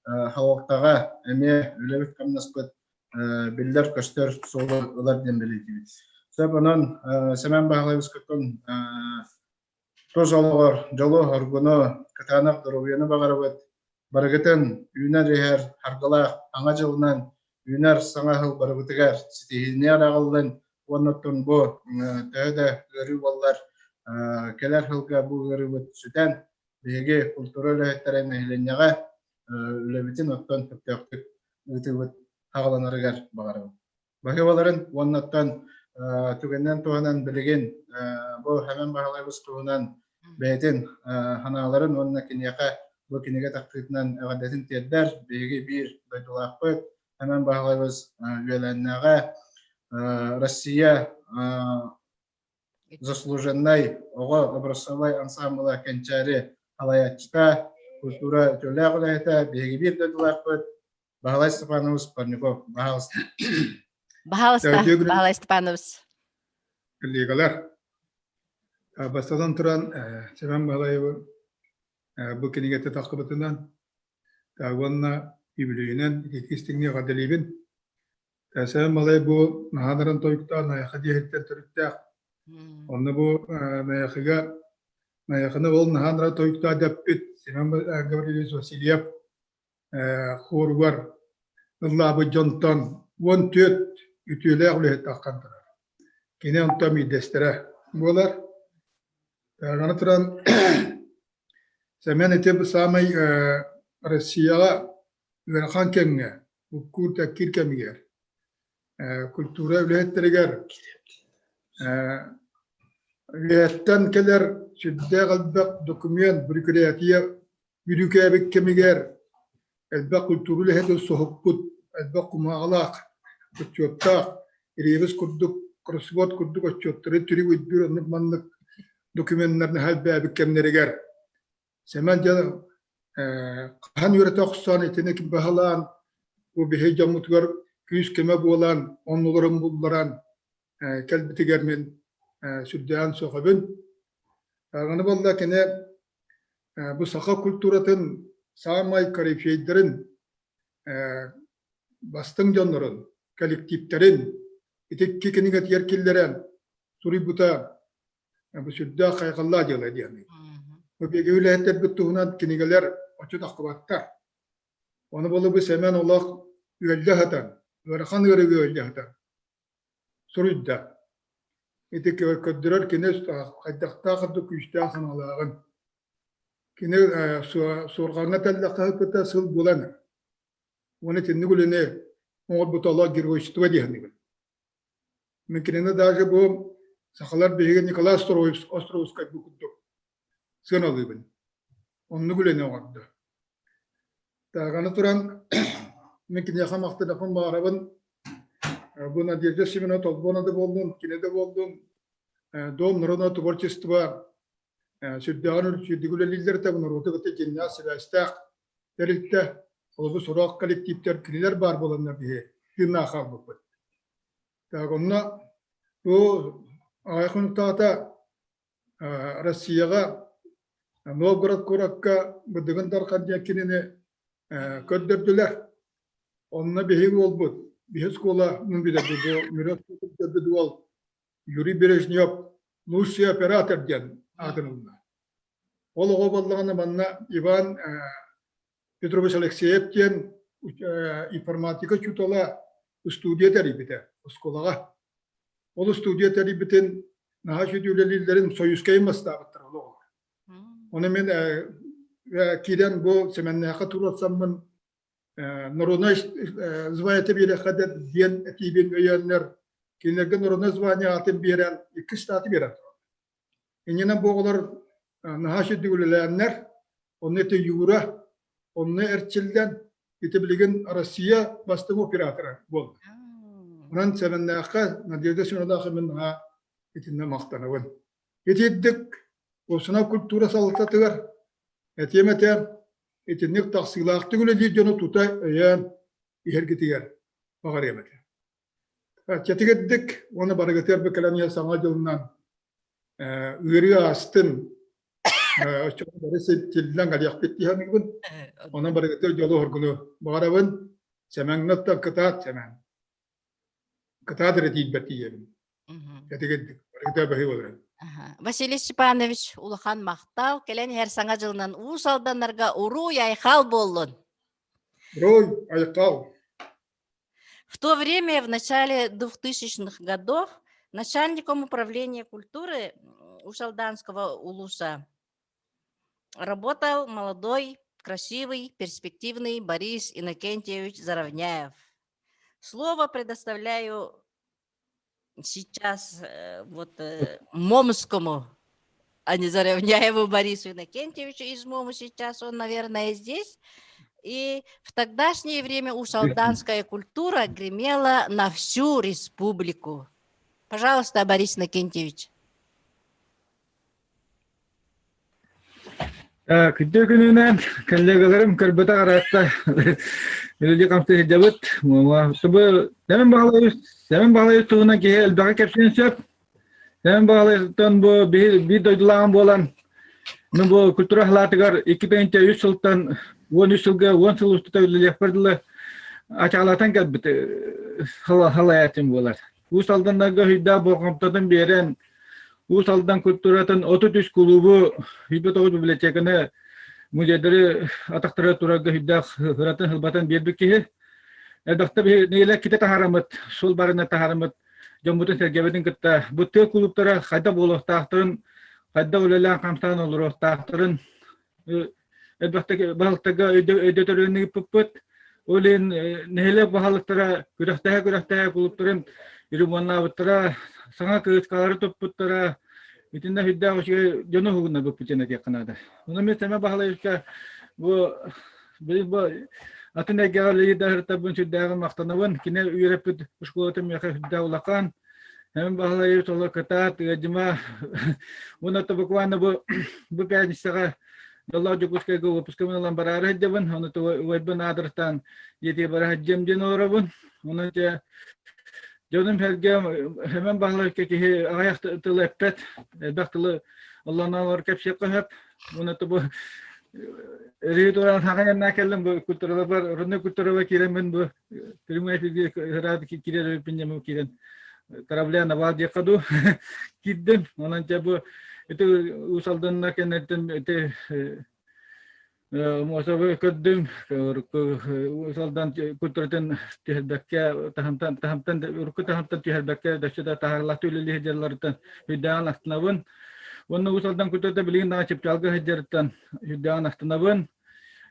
халалтаҕа эмиэ үлэбит-хамнаспыт биллэр-көстөр суолу ылар диэн бэлиэтиибит. Сөп онон Сэмэн Баһылайбыскыттан тус олоҕор дьолу-соргуну, кытаанах доруобуйаны баҕарабыт. Барыгытын үүнэр иһэр харгылаах Аҥа дьылынан үүнэр саҥа сыл барыбытыгар ситиһиини араҕыллын уонна оттон бу төһө да ыарыы буоллар кэлэр сылга бу ыарыыбыт сүтэн биһиги культура үлэһиттэрэ нэһилиэнньэҕэ үлэбитин оттон сөптөөхтүк ыытыыбыт хаҕаланарыгар баҕарабын. Баһыыбаларын уонна оттон түгэнинэн туһанан билигин бу Хэмэн Баһылайбыс туһунан бэйэтин санааларын уонна киниэхэ бу кинигэ тахсыытынан эҕэрдэтин тиэрдэр. Биһиги биир дойдулаахпыт Хэмэн Баһылайбыс үөлээннээҕэ Россия заслуженнай оҕо образцовай ансаамбыла Кэнчээри салайааччыта, культура үтүөлээх үлэһитэ, биһиги биир дойдулаахпыт Баһылай Степанович Парников. Баһаалыста. Баһаалыста, Баһылай Степанович. Коллегалар, бастатан туран Семен Баһылаевы бу кинигэтэ тахсыбытынан уонна үбүлүөйүнэн иккис тэҥҥэ эҕэрдэлиибин. Семен Баһылай бу наһаанарын тойуктаах Найахы диэһиттэн төрүттээх. Онно бу Найахыга Найахыны ол наһаанара тойуктаах дэппит Семен Гаврильевич Васильев хуоругар ыллаабыт дьонтон 14 үтүөлээх үлэһит таххан турар. Кини онтон биирдэстэрэ буолар. Аны туран Сэмэн ити саамай Россияҕа ыарахан кэмҥэ, уккуур-тэккиир кэмигэр культура үлэһиттэригэр үөһэттэн кэлэр сүрдээх элбэх документ, бүрүкүрээтийэ бүрүүкээбит кэмигэр элбэх культура үлэһитин соһуппут, элбэх кумааҕылаах, отчуоттаах, Ревис курдук, кроссворд курдук отчуоттары түрүк өйдүүр оннук-маннык докуменнар наһаа элбээбит кэмнэригэр Сэмэн дьэ хаһан үөрэтэ охсон итини баһылаан бу биһи дьоммутугар күүс-көмө буолан оннуларын булларан кэлбитигэр мин сүрдээн сөҕөбүн. Аны буолла кини бу саха культуратын саамай корифейдэрин бастыҥ дьоннорун, коллективтэрин ити икки кинигэтигэр киллэрэн суруйбута бу сүрдээх хайҕаллаах дьыала диэн. Бу биһиги үлэһиттэрбит туһунан кинигэлэр оччо тахсыбаттар. Ону буолла бу Сэмэн олох ыалдьа сытан, ыарахан ыарыыга ыалдьа сытан суруйда. Ити көрдөрөр кини хайдахтаах курдук күүстээх санаалааҕын. Кини суорҕаҥҥа тэллэххэ сыппыта сыл буолан уонна итинник үлэни оҥорбута олох геройство диэхинигин. Мин кинини даже бу сахалар биһиги Николай Островскай бу курдук сыаналыыбын. Оннук үлэни оҥордо. Тааганы туран мин киниэхэ махтанаппын баҕарабын. Бу Надежда Семеновна Толбона да буоллун, кини да буоллун, Дом народного творчества сүрдээҕин үрдүк үлэлииллэр да норуоту кытта дьиҥнээх сибээстээх тэрилтэ, холобур сорох коллективтэр кинилэр баар буоланнар биһи тыыннаах хаалбыппыт. Так онно бу аҕай хонуктаата Россияҕа Новгород куоракка Быдыгын Дархан диэн кинини көрдөрдүлэр. Онно биһиги уолбут, биһи оскуола билэрбит бу Мүрү оскуолатын уол Юрий Бережнев лучший оператор диэн аатын ылла. Ол оҕо буоллаҕына манна Иван Петрович Алексеев диэн информатика учуутала студия тэрийбитэ оскуолаҕа. Ол студия тэрийбитин наһаа үчүгэй үлэлииллэрин Союзка бастаабыттар ол оҕолор. Ону мин киирэн бу Сэмэннээххэ туруорсаммын народнай звание биэриэххэ диэн этиибин өйөөннөр кинилэргэ народнай звание аатын биэрэн икки штаты биэрэн тураллар. Иннинэн бу оҕолор наһаа үчүгэй үлэлээннэр, онно ити Юра, онно эрчиллэн, ити билигин Россия бастыҥ оператора буолла. Онон Сэмэннээххэ Надежда Семеновнаахха мин наһаа итиннэ махтанабын. Итирдик уопсанар культура салалтатыгар этиэм этэ, итинник тахсыылаахтык үлэлиир дьону тута өйөөн иһэргитигэр баҕарыам этэ. Чэтигирдик уонна барыгытыгар бу кэлэн иһэр саҥа дьылынан ыарыы аастын, оччоҕо бары силлэн кэлиэхпит дии саныыбын. Онон барыгытыгар дьолу-соргуну баҕарабын. Сэмэҥҥэ кытаат сэмэн. Кытаат эрэ тиийбэт тиийэбин. Чэтигирдик барыгытыгар баһыы боларын. Василий Степанович, улахан махтал. Кэлэн иһэр саҥа дьылынан Уус Алданнарга уруй-айхал буоллун! Уруй, айхал! В то время, в начале 2000-х годов, начальником управления культуры Усть-Алданского улуса работал молодой, красивый, перспективный Борис Иннокентьевич Заровняев. Слово предоставляю сейчас вот Момскому, а не Заровняеву Борису Иннокентьевичу из Мому сейчас, он, наверное, здесь. И в тогдашнее время усалданская культура гремела на всю республику. Пожалуйста, Борис Иннокентьевич. Күндү күнүнэн коллегаларым көрбөтө араатта үлэлии хамсыы сылдьабыт. Бу Нэмин Баһылайы Сэмэн Баһылайы туһунан киһи элбэҕи кэпсиэн сөп. Сэмэн Баһылайыттан бу биир дойдулааҕым буолан, мин бу культура халаатыгар 2003 сылтан 13 сылга 10 сыл устата үлэлиэхпэр дылы ачаалатан кэлбит халаятым буолар. Уус Алданнарга өйдөөх болҕомтотун биэрэн, Уус Алдан культуратын 33 кулуубу, 109 библиотеканы, музейдары атахтара турарга өйдөөх ыратын хылбатын биэрбит киһи. Элбэхтэ биһи нэһилиэк ките таһаараммыт, суол барына таһаараммыт дьоммутун-сэргэбитин кытта бу тыа кулууптара хайдах буолуохтаахтарын, хайдах үлэлээн-хамсаан олоруохтаахтарын элбэхтик баһылыктарга өйдөтөрүн ыыппыппыт. Ол иһин нэһилиэк баһылыктара күрэхтэһэ-күрэхтэһэ кулууптарын ремоннаабыттара, саҥа кырыыскалары туппуттара, итиннэ сүрдээх үчүгэй дьону уһугуннарбыппыт диэн этиэххэ наада. Онон мин Сэмэн Баһылаевичка бу Билигин бу атын эйгэҕэ үлэлиир да сүрдээҕин махтанабын. Кини үөрэппит школата миэхэ сүрдээх улахан. Эм Баһылайы толо кытаат, ыадьыма. Уонна буквально бу бу пятницаҕа Доллаах Дьокуускайга выпускабын ылан бараары сылдьабын. Ону убайбын аадырыстаан дьиэтигэр бара сылдьыам диэн олоробун. Онон дьэ дьонум сэргэм Семен Баһылайка киһи аҕыйах тылы эппэт, элбэх тылы оллонолор кэпсиэххэ сөп. Уонна бу Өрүү туран хаҕайаннаа кэллим бу культураларбар рудной культурага киирэммин бу прямой эфирге ыраат киирэр эбиппин дьэ киирэн корабля навал диэххэ дуу киирдим. Онон дьэ бу ити Уус Алданна кэнниттэн ити Муосабы көрдүм Уус Алдан культуратын түһэрбэккэ таһымтан таһымтан урукку таһымтан түһэрбэккэ дөссө да таһаарылаахтык үлэлии сылдьалларыттан үрдээҕин астынабын. Уонна Уус Алдан культурата билигин даҕаны чыпчаалга сылдьарыттан үрдээҕин астынабын.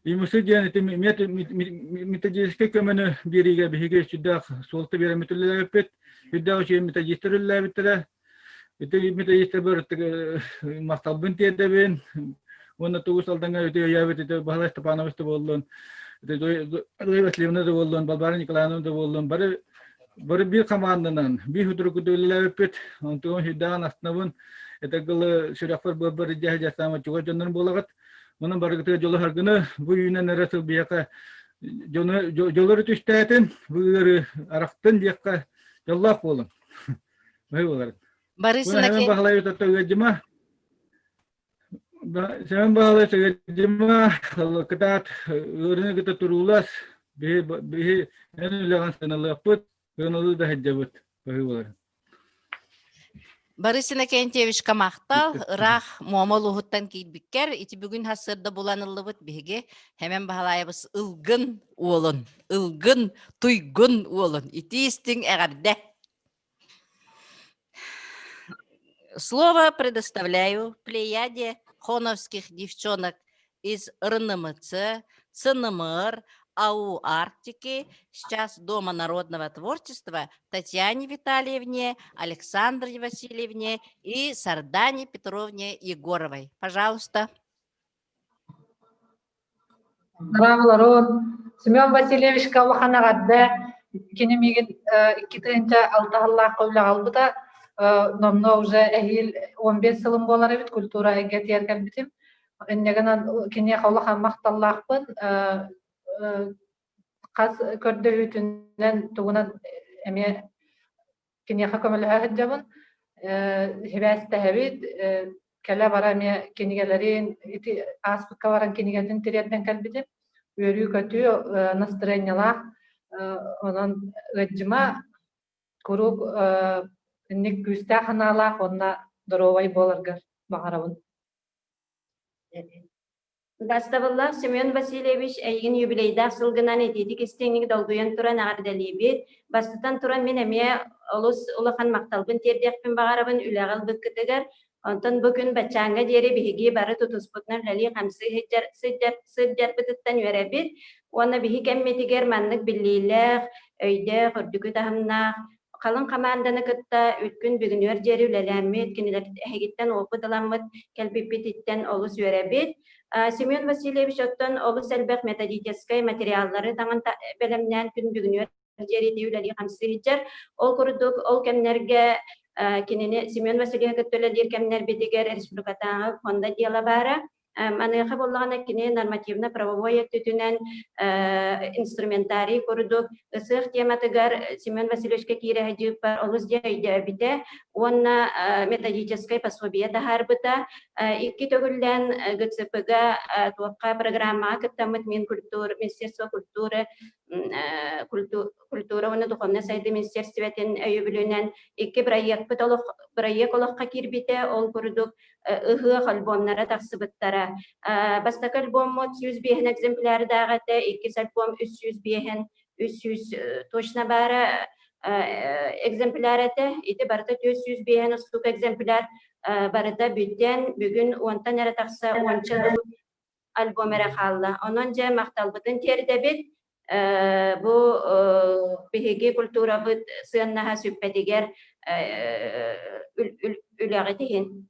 ИМС диэн ити методическай көмөнү биэриигэ биһиги сүрдээх суолта биэрэммит үлэлээбиппит. Үрдээх үчүгэй методистар үлэлээбиттэрэ. Ити методистар махталбын тиэрдэбин. Уонна Уус Алдаҥҥа үтүө өйөөбүт ити Баһылай Степанович да буоллун, ити Васильевна да буоллун, Балбаара Николаевна да буоллун, бары Бары биир хамаанданан, биир худрук үлэлээбиппит. Онтугун сүрдээҕин астынабын. Этэ сүрэхпэр быарбар илдьэ сылдьар чугас дьоннорум буолаҕыт. Онон барыгытыгар дьолу саргыны бу үүнэн эрэ сыл биһиэхэ дьону дьоллору түстээтин, бу ыары арахтын диэххэ дьоллоох буолуҥ. Баһы буолар. Борис Бу Хэмэн Баһылайы ыадьыма. Сэмэн Баһылай Сэгэрдьима кытаат ыарыыны кытта туруулас, биһи биһи эн үлэҕин сыаналыахпыт, сыаналыы да сылдьабыт быһыы буолар. Борис Иннокентьевичка махтал, ыраах Муома улууһуттан киирбиккэр ити бүгүн сарсыарда булан ыллыбыт биһиги Хэмэн Баһылаайабыс ылгын уолун, ылгын, туйгун уолун итии истиҥ эҕэрдэ! Слово предоставляю плеяде хоновских девчонок из РНМЦ, ЦНМР, АУ Арктики, сейчас Дома народного творчества Татьяне Витальевне, Александре Васильевне и Сардане Петровне Егоровой. Пожалуйста. Браво, Семен Васильевичка улахан эҕэрдэ. Кини миигин 2006 сыллаахха үлэҕэ ылбыта. Номнуо уже эһиил 15 сылым буолар эбит культура эйгэтигэр кэлбитим. Инньэ гынан киниэхэ улахан махталлаахпын. Хас көрдөһүүтүнэн тугунан эмиэ киниэхэ көмөлөһө сылдьабын. Сибээстэһэбит, кэлэ-бара эмиэ кинигэлэрин ити ааспыкка баран кинигэтин тириэрдэн кэлбитим. Үөрүү-көтүү, настырыанньалаах. Онон ыадьыма куруук инник күүстээх санаалаах уонна доруобай буоларгар баҕарабын. Бастабыллаах Семен Васильевич, эйигин юбилейдаах сылгынан итиитик истиҥник долгуйан туран эҕэрдэлиибит. Бастатан туран мин эмиэ олус улахан махталбын тиэрдиэхпин баҕарабын үлэҕэ ылбыккытыгар. Онтон бу күн баччааҥҥа диэри биһиги бары тутуспутунан үлэлии-хамсыы сылдьар, сылдьар, сылдьарбытыттан үөрэбит. Уонна биһи кэммитигэр маннык биллиилээх, өйдөөх, үрдүкү таһымнаах халыҥ хамаанданы кытта үткүн бүгүнүөр диэри үлэлээммит, кинилэр эһигиттэн уопут ыламмыт кэлбиппититтэн олус үөрэбит. Семен Васильевич оттон олус элбэх методическай материаллары таҥан бэлэмнээн күн бүгүнүөр диэри ити үлэлии-хамсыы сылдьар. Ол курдук, ол кэмнэргэ кинини Семен Васильевич кытта үлэлиир кэмнэрбитигэр республикатааҕы фонда дела баара. Маныаха буоллаҕына кини нормативно-правовой өттүтүнэн инструментарий курдук ысыах тематыгар Семен Васильевичка киирэ сылдьыыппар олус диэн өйдөөбүтэ уонна методическай пособие таһаарбыта. Икки төгүллээн ГЦП-га туохха программаҕа кыттаммыт Минкультур, Министерство культуры культура уонна духовнай сайдыы министерствотын өйөбүлүнэн икки бырайыакпыт олох бырайыак олоххо киирбитэ. Ол курдук ыһыах альбомнара тахсыбыттара. Бастакы альбоммут 105 экземплярдаах этэ, иккис альбом 305 300 точно баара экземпляр этэ. Ити барыта 405 устук экземпляр барыта бүтэн, бүгүн уонтан эрэ тахса уонча альбом эрэ хаалла. Онон дьэ махталбытын тиэрдэбит. Бу биһиги культурабыт сыаннаһа сүппэтигэр үлэҕит иһин.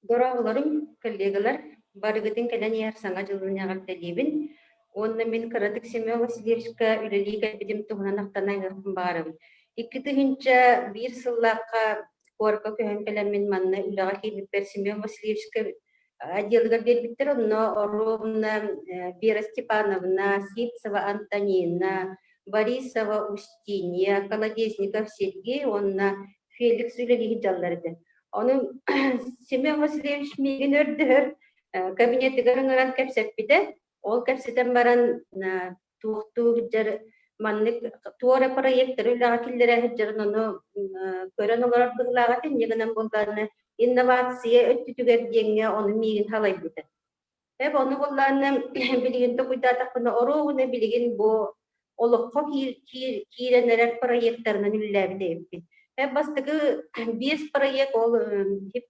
Дорооболорум, коллегалар, барыгытын кэлэн иһэр Саҥа дьылын эҕэрдэлиибин. Уонна мин кыратык Семен Васильевичка үлэлии кэлбитим туһунан ахтан ааһыахпын баҕарабын. 2001 сыллаахха куоракка көһөн кэлэммин манна үлэҕэ киирбиппэр Семен Васильевичка отделыгар биэрбиттэр. Онно Оровна Вера Степановна, Сивцева Антонина, Борисова Устинья, Колодезников Сергей уонна Феликс үлэлии сылдьаллар этэ. Ону Семен Васильевич миигин өрдөһөр кабинетыгар ыҥыран кэпсэппитэ. Ол кэпсэтэн баран туохтуу сылдьар маннык туора проекттары үлэҕэ киллэрэ сылдьарын ону көрөн олорор быһыылаах этэ. Инньэ гынан буоллаҕына инновация өттүтүгэр диэҥҥэ ону миигин халайбыта. Эп ону буоллаҕына билигин токуйдаатахпына оруобуна билигин бу олоххо киирэн эрэр проектарынан үлэлээбит эбиппин. Эп бастакы биэс проект ол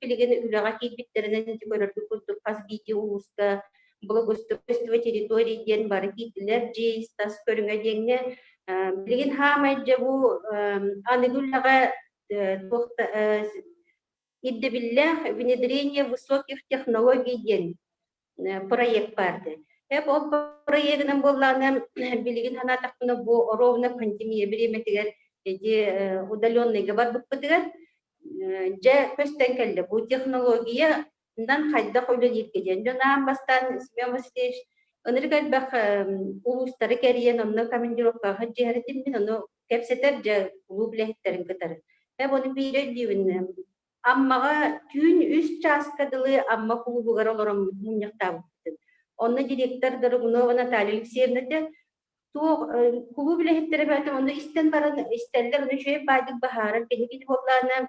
билигин үлэҕэ киирбиттэринэн ити көрөргүт курдук хас биирдии улууска благоустройство территории диэн бары киирдилэр дьиэ ис-тас көрүҥэ диэҥҥэ билигин хаамай дьэ бу аныгы үлэҕэ туох ирдэбиллээх внедрение высоких технологий диэн проект барды. Эп ол проегынан буоллаҕына билигин санаатахпына бу ровно пандемия бириэмэтигэр ити удаленныйга барбыппытыгар дьэ көстөн кэллэ. Бу технология Нан хайдах үлэлииргэ диэн. Дьон аан бастаан Семен Васильевич ынырык элбэх улуустары кэрийэн онно командировкаҕа сылдьыһар этим мин ону кэпсэтэр дьэ кулууп үлэһиттэрин кытары. Эп ону биири өйдүүбүн. Аммаҕа түүн үс чааска дылы Амма кулуубугар олороммут мунньахтаабыппытын. Онно директор Дорогунова Наталья Алексеевна этэ туох кулууп үлэһиттэрэ бээтэ онно истэн баран истэллэр ону үчүгэй баайдык баһаарар киһи буоллаҕына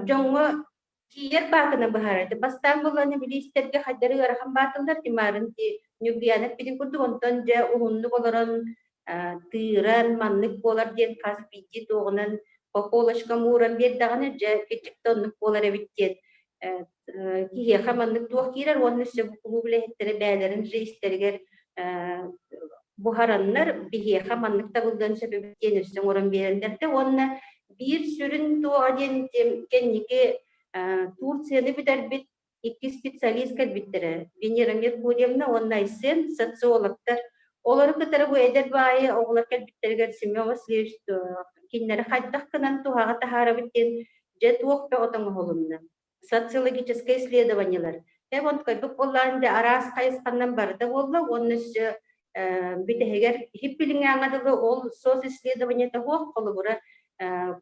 дьоҥҥо Тиийэр баатына быһаарар. Бастаан буоллаҕына билиистэргэ хайдары ыарахан баатыллар тимаарын ти Ньургуйаана эппитин курдук онтон дьэ уһуннук олорон тыыран маннык буолар диэн хас биирдии туоҕунан по полочкам ууран биэрдэҕинэ дьэ киччикте оннук буолар эбит диэн киһиэхэ маннык туох киирэр уонна өссө бу кулууп үлэһиттэрэ бэйэлэрин жизньтэригэр буһараннар биһиэхэ маннык табыллыан сөп эбит диэн өссө оҥорон биэрэллэр да уонна биир сүрүн туоҕа диэн кэнники Турцияны бүтэрбит икки специалист кэлбиттэрэ Венера Меркурьевна уонна Айсен социологтар. Олору кытары бу эдэр баайы оҕолор кэлбиттэригэр Семен Васильевич кинилэри хайдах гынан туһаҕа таһаарабыт диэн дьэ туох бөҕөтө оҥоһулунна. Социологическай исследованиелар. Эб онтукайбыт буоллаан дьэ араас хайысханнан барыта буолла уонна өссө бүтэһигэр иһип билиҥҥээҥҥэ дылы ол социсследованиета суох холобура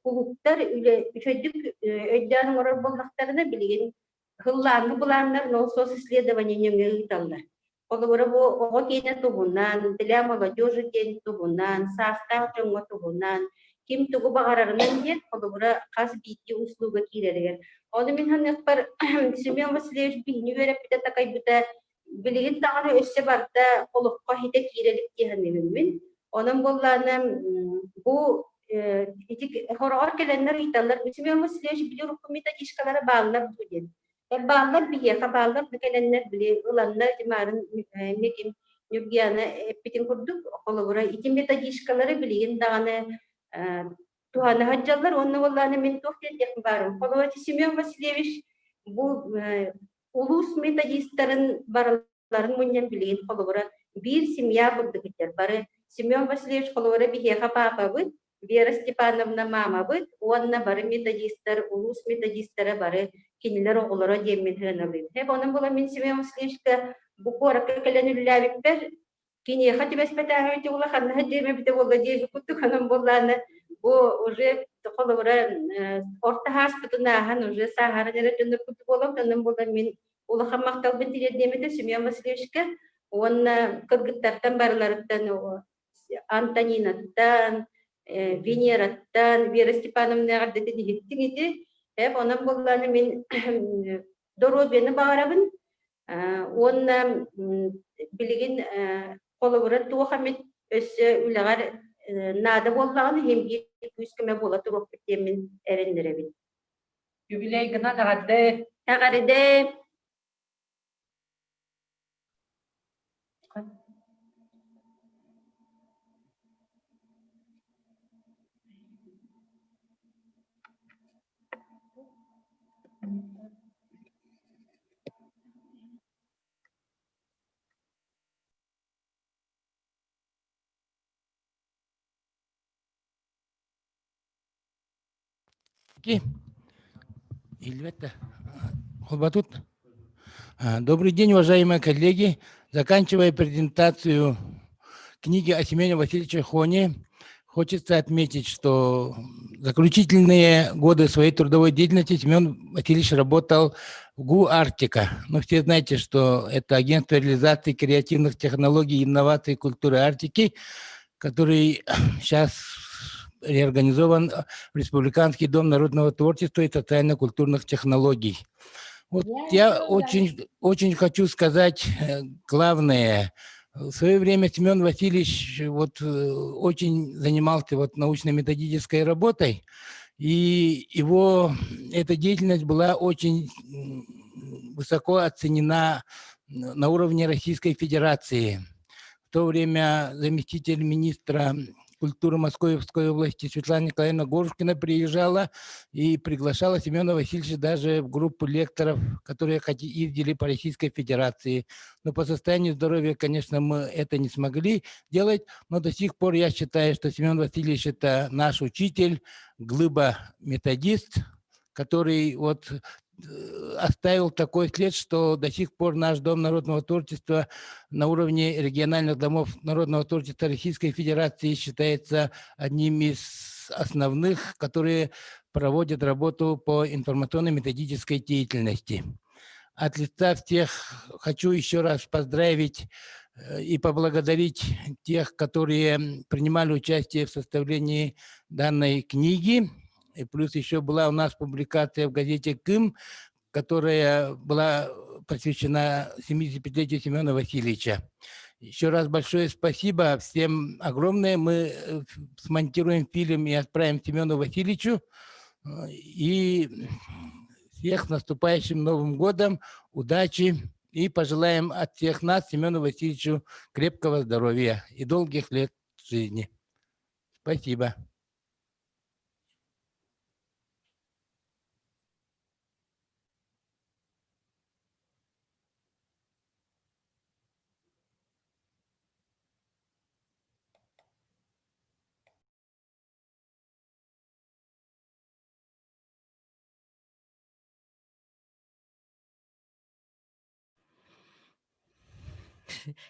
кулууптар үлэ үчүгэйдик өйдөөн оҥорор буоллахтарына билигин сыллааҥҥы былааннар ол социсследование нөҥүө ыыталлар. Холобура, бу оҕо киэнэ туһунан, для молодежи диэн туһунан, саастаах дьоҥҥо туһунан, ким тугу баҕарарынан диэн, холобура, хас биирдии услуга киирэригэр. Ону мин саныахпар, Семен Васильевич биһини үөрэппитэ, такайбыта билигин даҕаны өссө барда олоххо хитэ киирэ илик дии саныыбын мин. Онон буоллаҕына, бу ити хороҕор кэлэннэр ыйыталлар, Семен Васильевич били урукку методичкалара бааллар дуу диэн. Бааллар биһиэхэ бааллар да кэлэннэр били ыланнар ити маарын эмиэ Ньургуйаана эппитин курдук холобура ити методичкалары билигин даҕаны туһана сылдьаллар уонна буоллаҕына мин туох диэн баарым холобура ити Семен Васильевич бу улуус методистарын барыларын мунньан билигин холобура биир семья курдук иттэр бары Семен Васильевич холобура биһиэхэ паапабыт. Вера Степановна маамабыт уонна бары методистар, улуус методистара бары кинилэр оҕолоро диэммин сыаналыыбын. Эп онон була мин Семен Васильевичка бу куоракка кэлэн үлэлээбиппэр киниэхэ түбэспэтээҕим ити улаханнаһа диэм эбитэ буолла диэбит курдук онон буоллааны бу уже холобура орто ааспытын ааһан уже сааһаран эрэ дьоннор курдук буолан онон буолан мин улахан махталбын тириэрдиэм этэ Семен Васильевичка уонна кыргыттартан барыларыттан Антонинаттан, Венераттан, Вера Степановна эҕэрдэтин иһиттиҥ ити. Эп онон буоллааны мин доруобуйаны баҕарабын уонна билигин холобура туох эмит өссө үлэҕэр наада буоллаҕына иһин биир күүс-көмө буола туруохпут диэммин эрэннэрэбин. Юбилейгынан эҕэрдэ! Эҕэрдэ! Добрый день, уважаемые коллеги. Заканчивая презентацию книги о Семене Васильевиче Хоне, хочется отметить, что заключительные годы своей трудовой деятельности Семен Васильевич работал в ГУ «Арктика». Ну, все знаете, что это агентство реализации креативных технологий, инноваций и культуры Арктики, который сейчас реорганизован в Республиканский дом народного творчества и социально-культурных технологий. Вот я очень, очень хочу сказать главное. В свое время Семен Васильевич вот очень занимался вот научно-методической работой, и его эта деятельность была очень высоко оценена на уровне Российской Федерации. В то время заместитель министра культуры Московской области Светлана Николаевна Горушкина приезжала и приглашала Семена Васильевича даже в группу лекторов, которые ездили по Российской Федерации. Но по состоянию здоровья, конечно, мы это не смогли делать, но до сих пор я считаю, что Семен Васильевич – это наш учитель, глыба-методист, который вот оставил такой след, что до сих пор наш Дом народного творчества на уровне региональных домов народного творчества Российской Федерации считается одним из основных, которые проводят работу по информационно-методической деятельности. От лица всех хочу еще раз поздравить и поблагодарить тех, которые принимали участие в составлении данной книги. И плюс еще была у нас публикация в газете «Кым», которая была посвящена 75-летию Семена Васильевича. Еще раз большое спасибо всем огромное. Мы смонтируем фильм и отправим Семену Васильевичу. И всех с наступающим Новым годом, удачи и пожелаем от всех нас Семену Васильевичу крепкого здоровья и долгих лет жизни. Спасибо.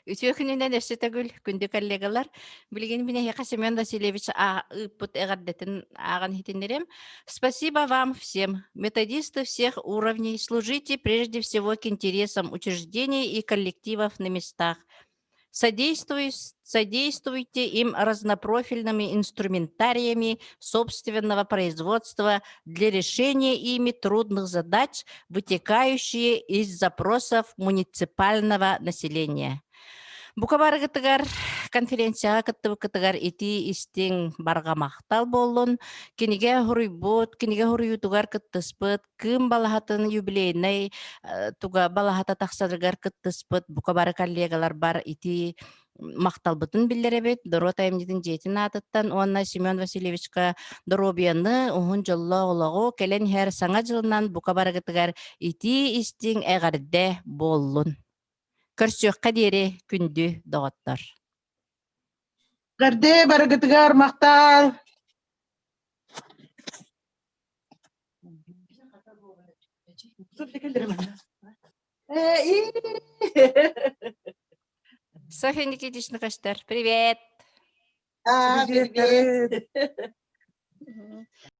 Үтүө күнүнэн өссө төгүл күндү коллегалар. Билигин мин эһиэхэ Семен Васильевич ыыппыт эҕэрдэтин ааҕан иһитиннэриэм. Спасибо вам всем, методисты всех уровней, служите прежде всего к интересам учреждений и коллективов на местах. Содействуйте им разнопрофильными инструментариями собственного производства для решения ими трудных задач, вытекающие из запросов муниципального населения. Бука барыгытыгар конференцияҕа кыттыбыккытыгар итии истиҥ барҕа махтал буоллун. Кинигэ хуруйбут, кинигэ хуруйуутугар кыттыспыт, Кыым балаһатын юбилейнай туга балаһата тахсарыгар кыттыспыт бука бары коллегаларбар ити махталбытын биллэрэбит Доруот айымньытын дьиэтин аатыттан уонна Семен Васильевичка доруобуйаны, уһун дьоллоох олоҕу кэлэн иһэр Саҥа дьылынан бука барыгытыгар итии истиҥ эҕэрдэ буоллун. Көрсүөххэ диэри күндү доҕоттор. Эҕэрдэ барыгытыгар махтал! Софья Никитична Каштар, привет! А, привет!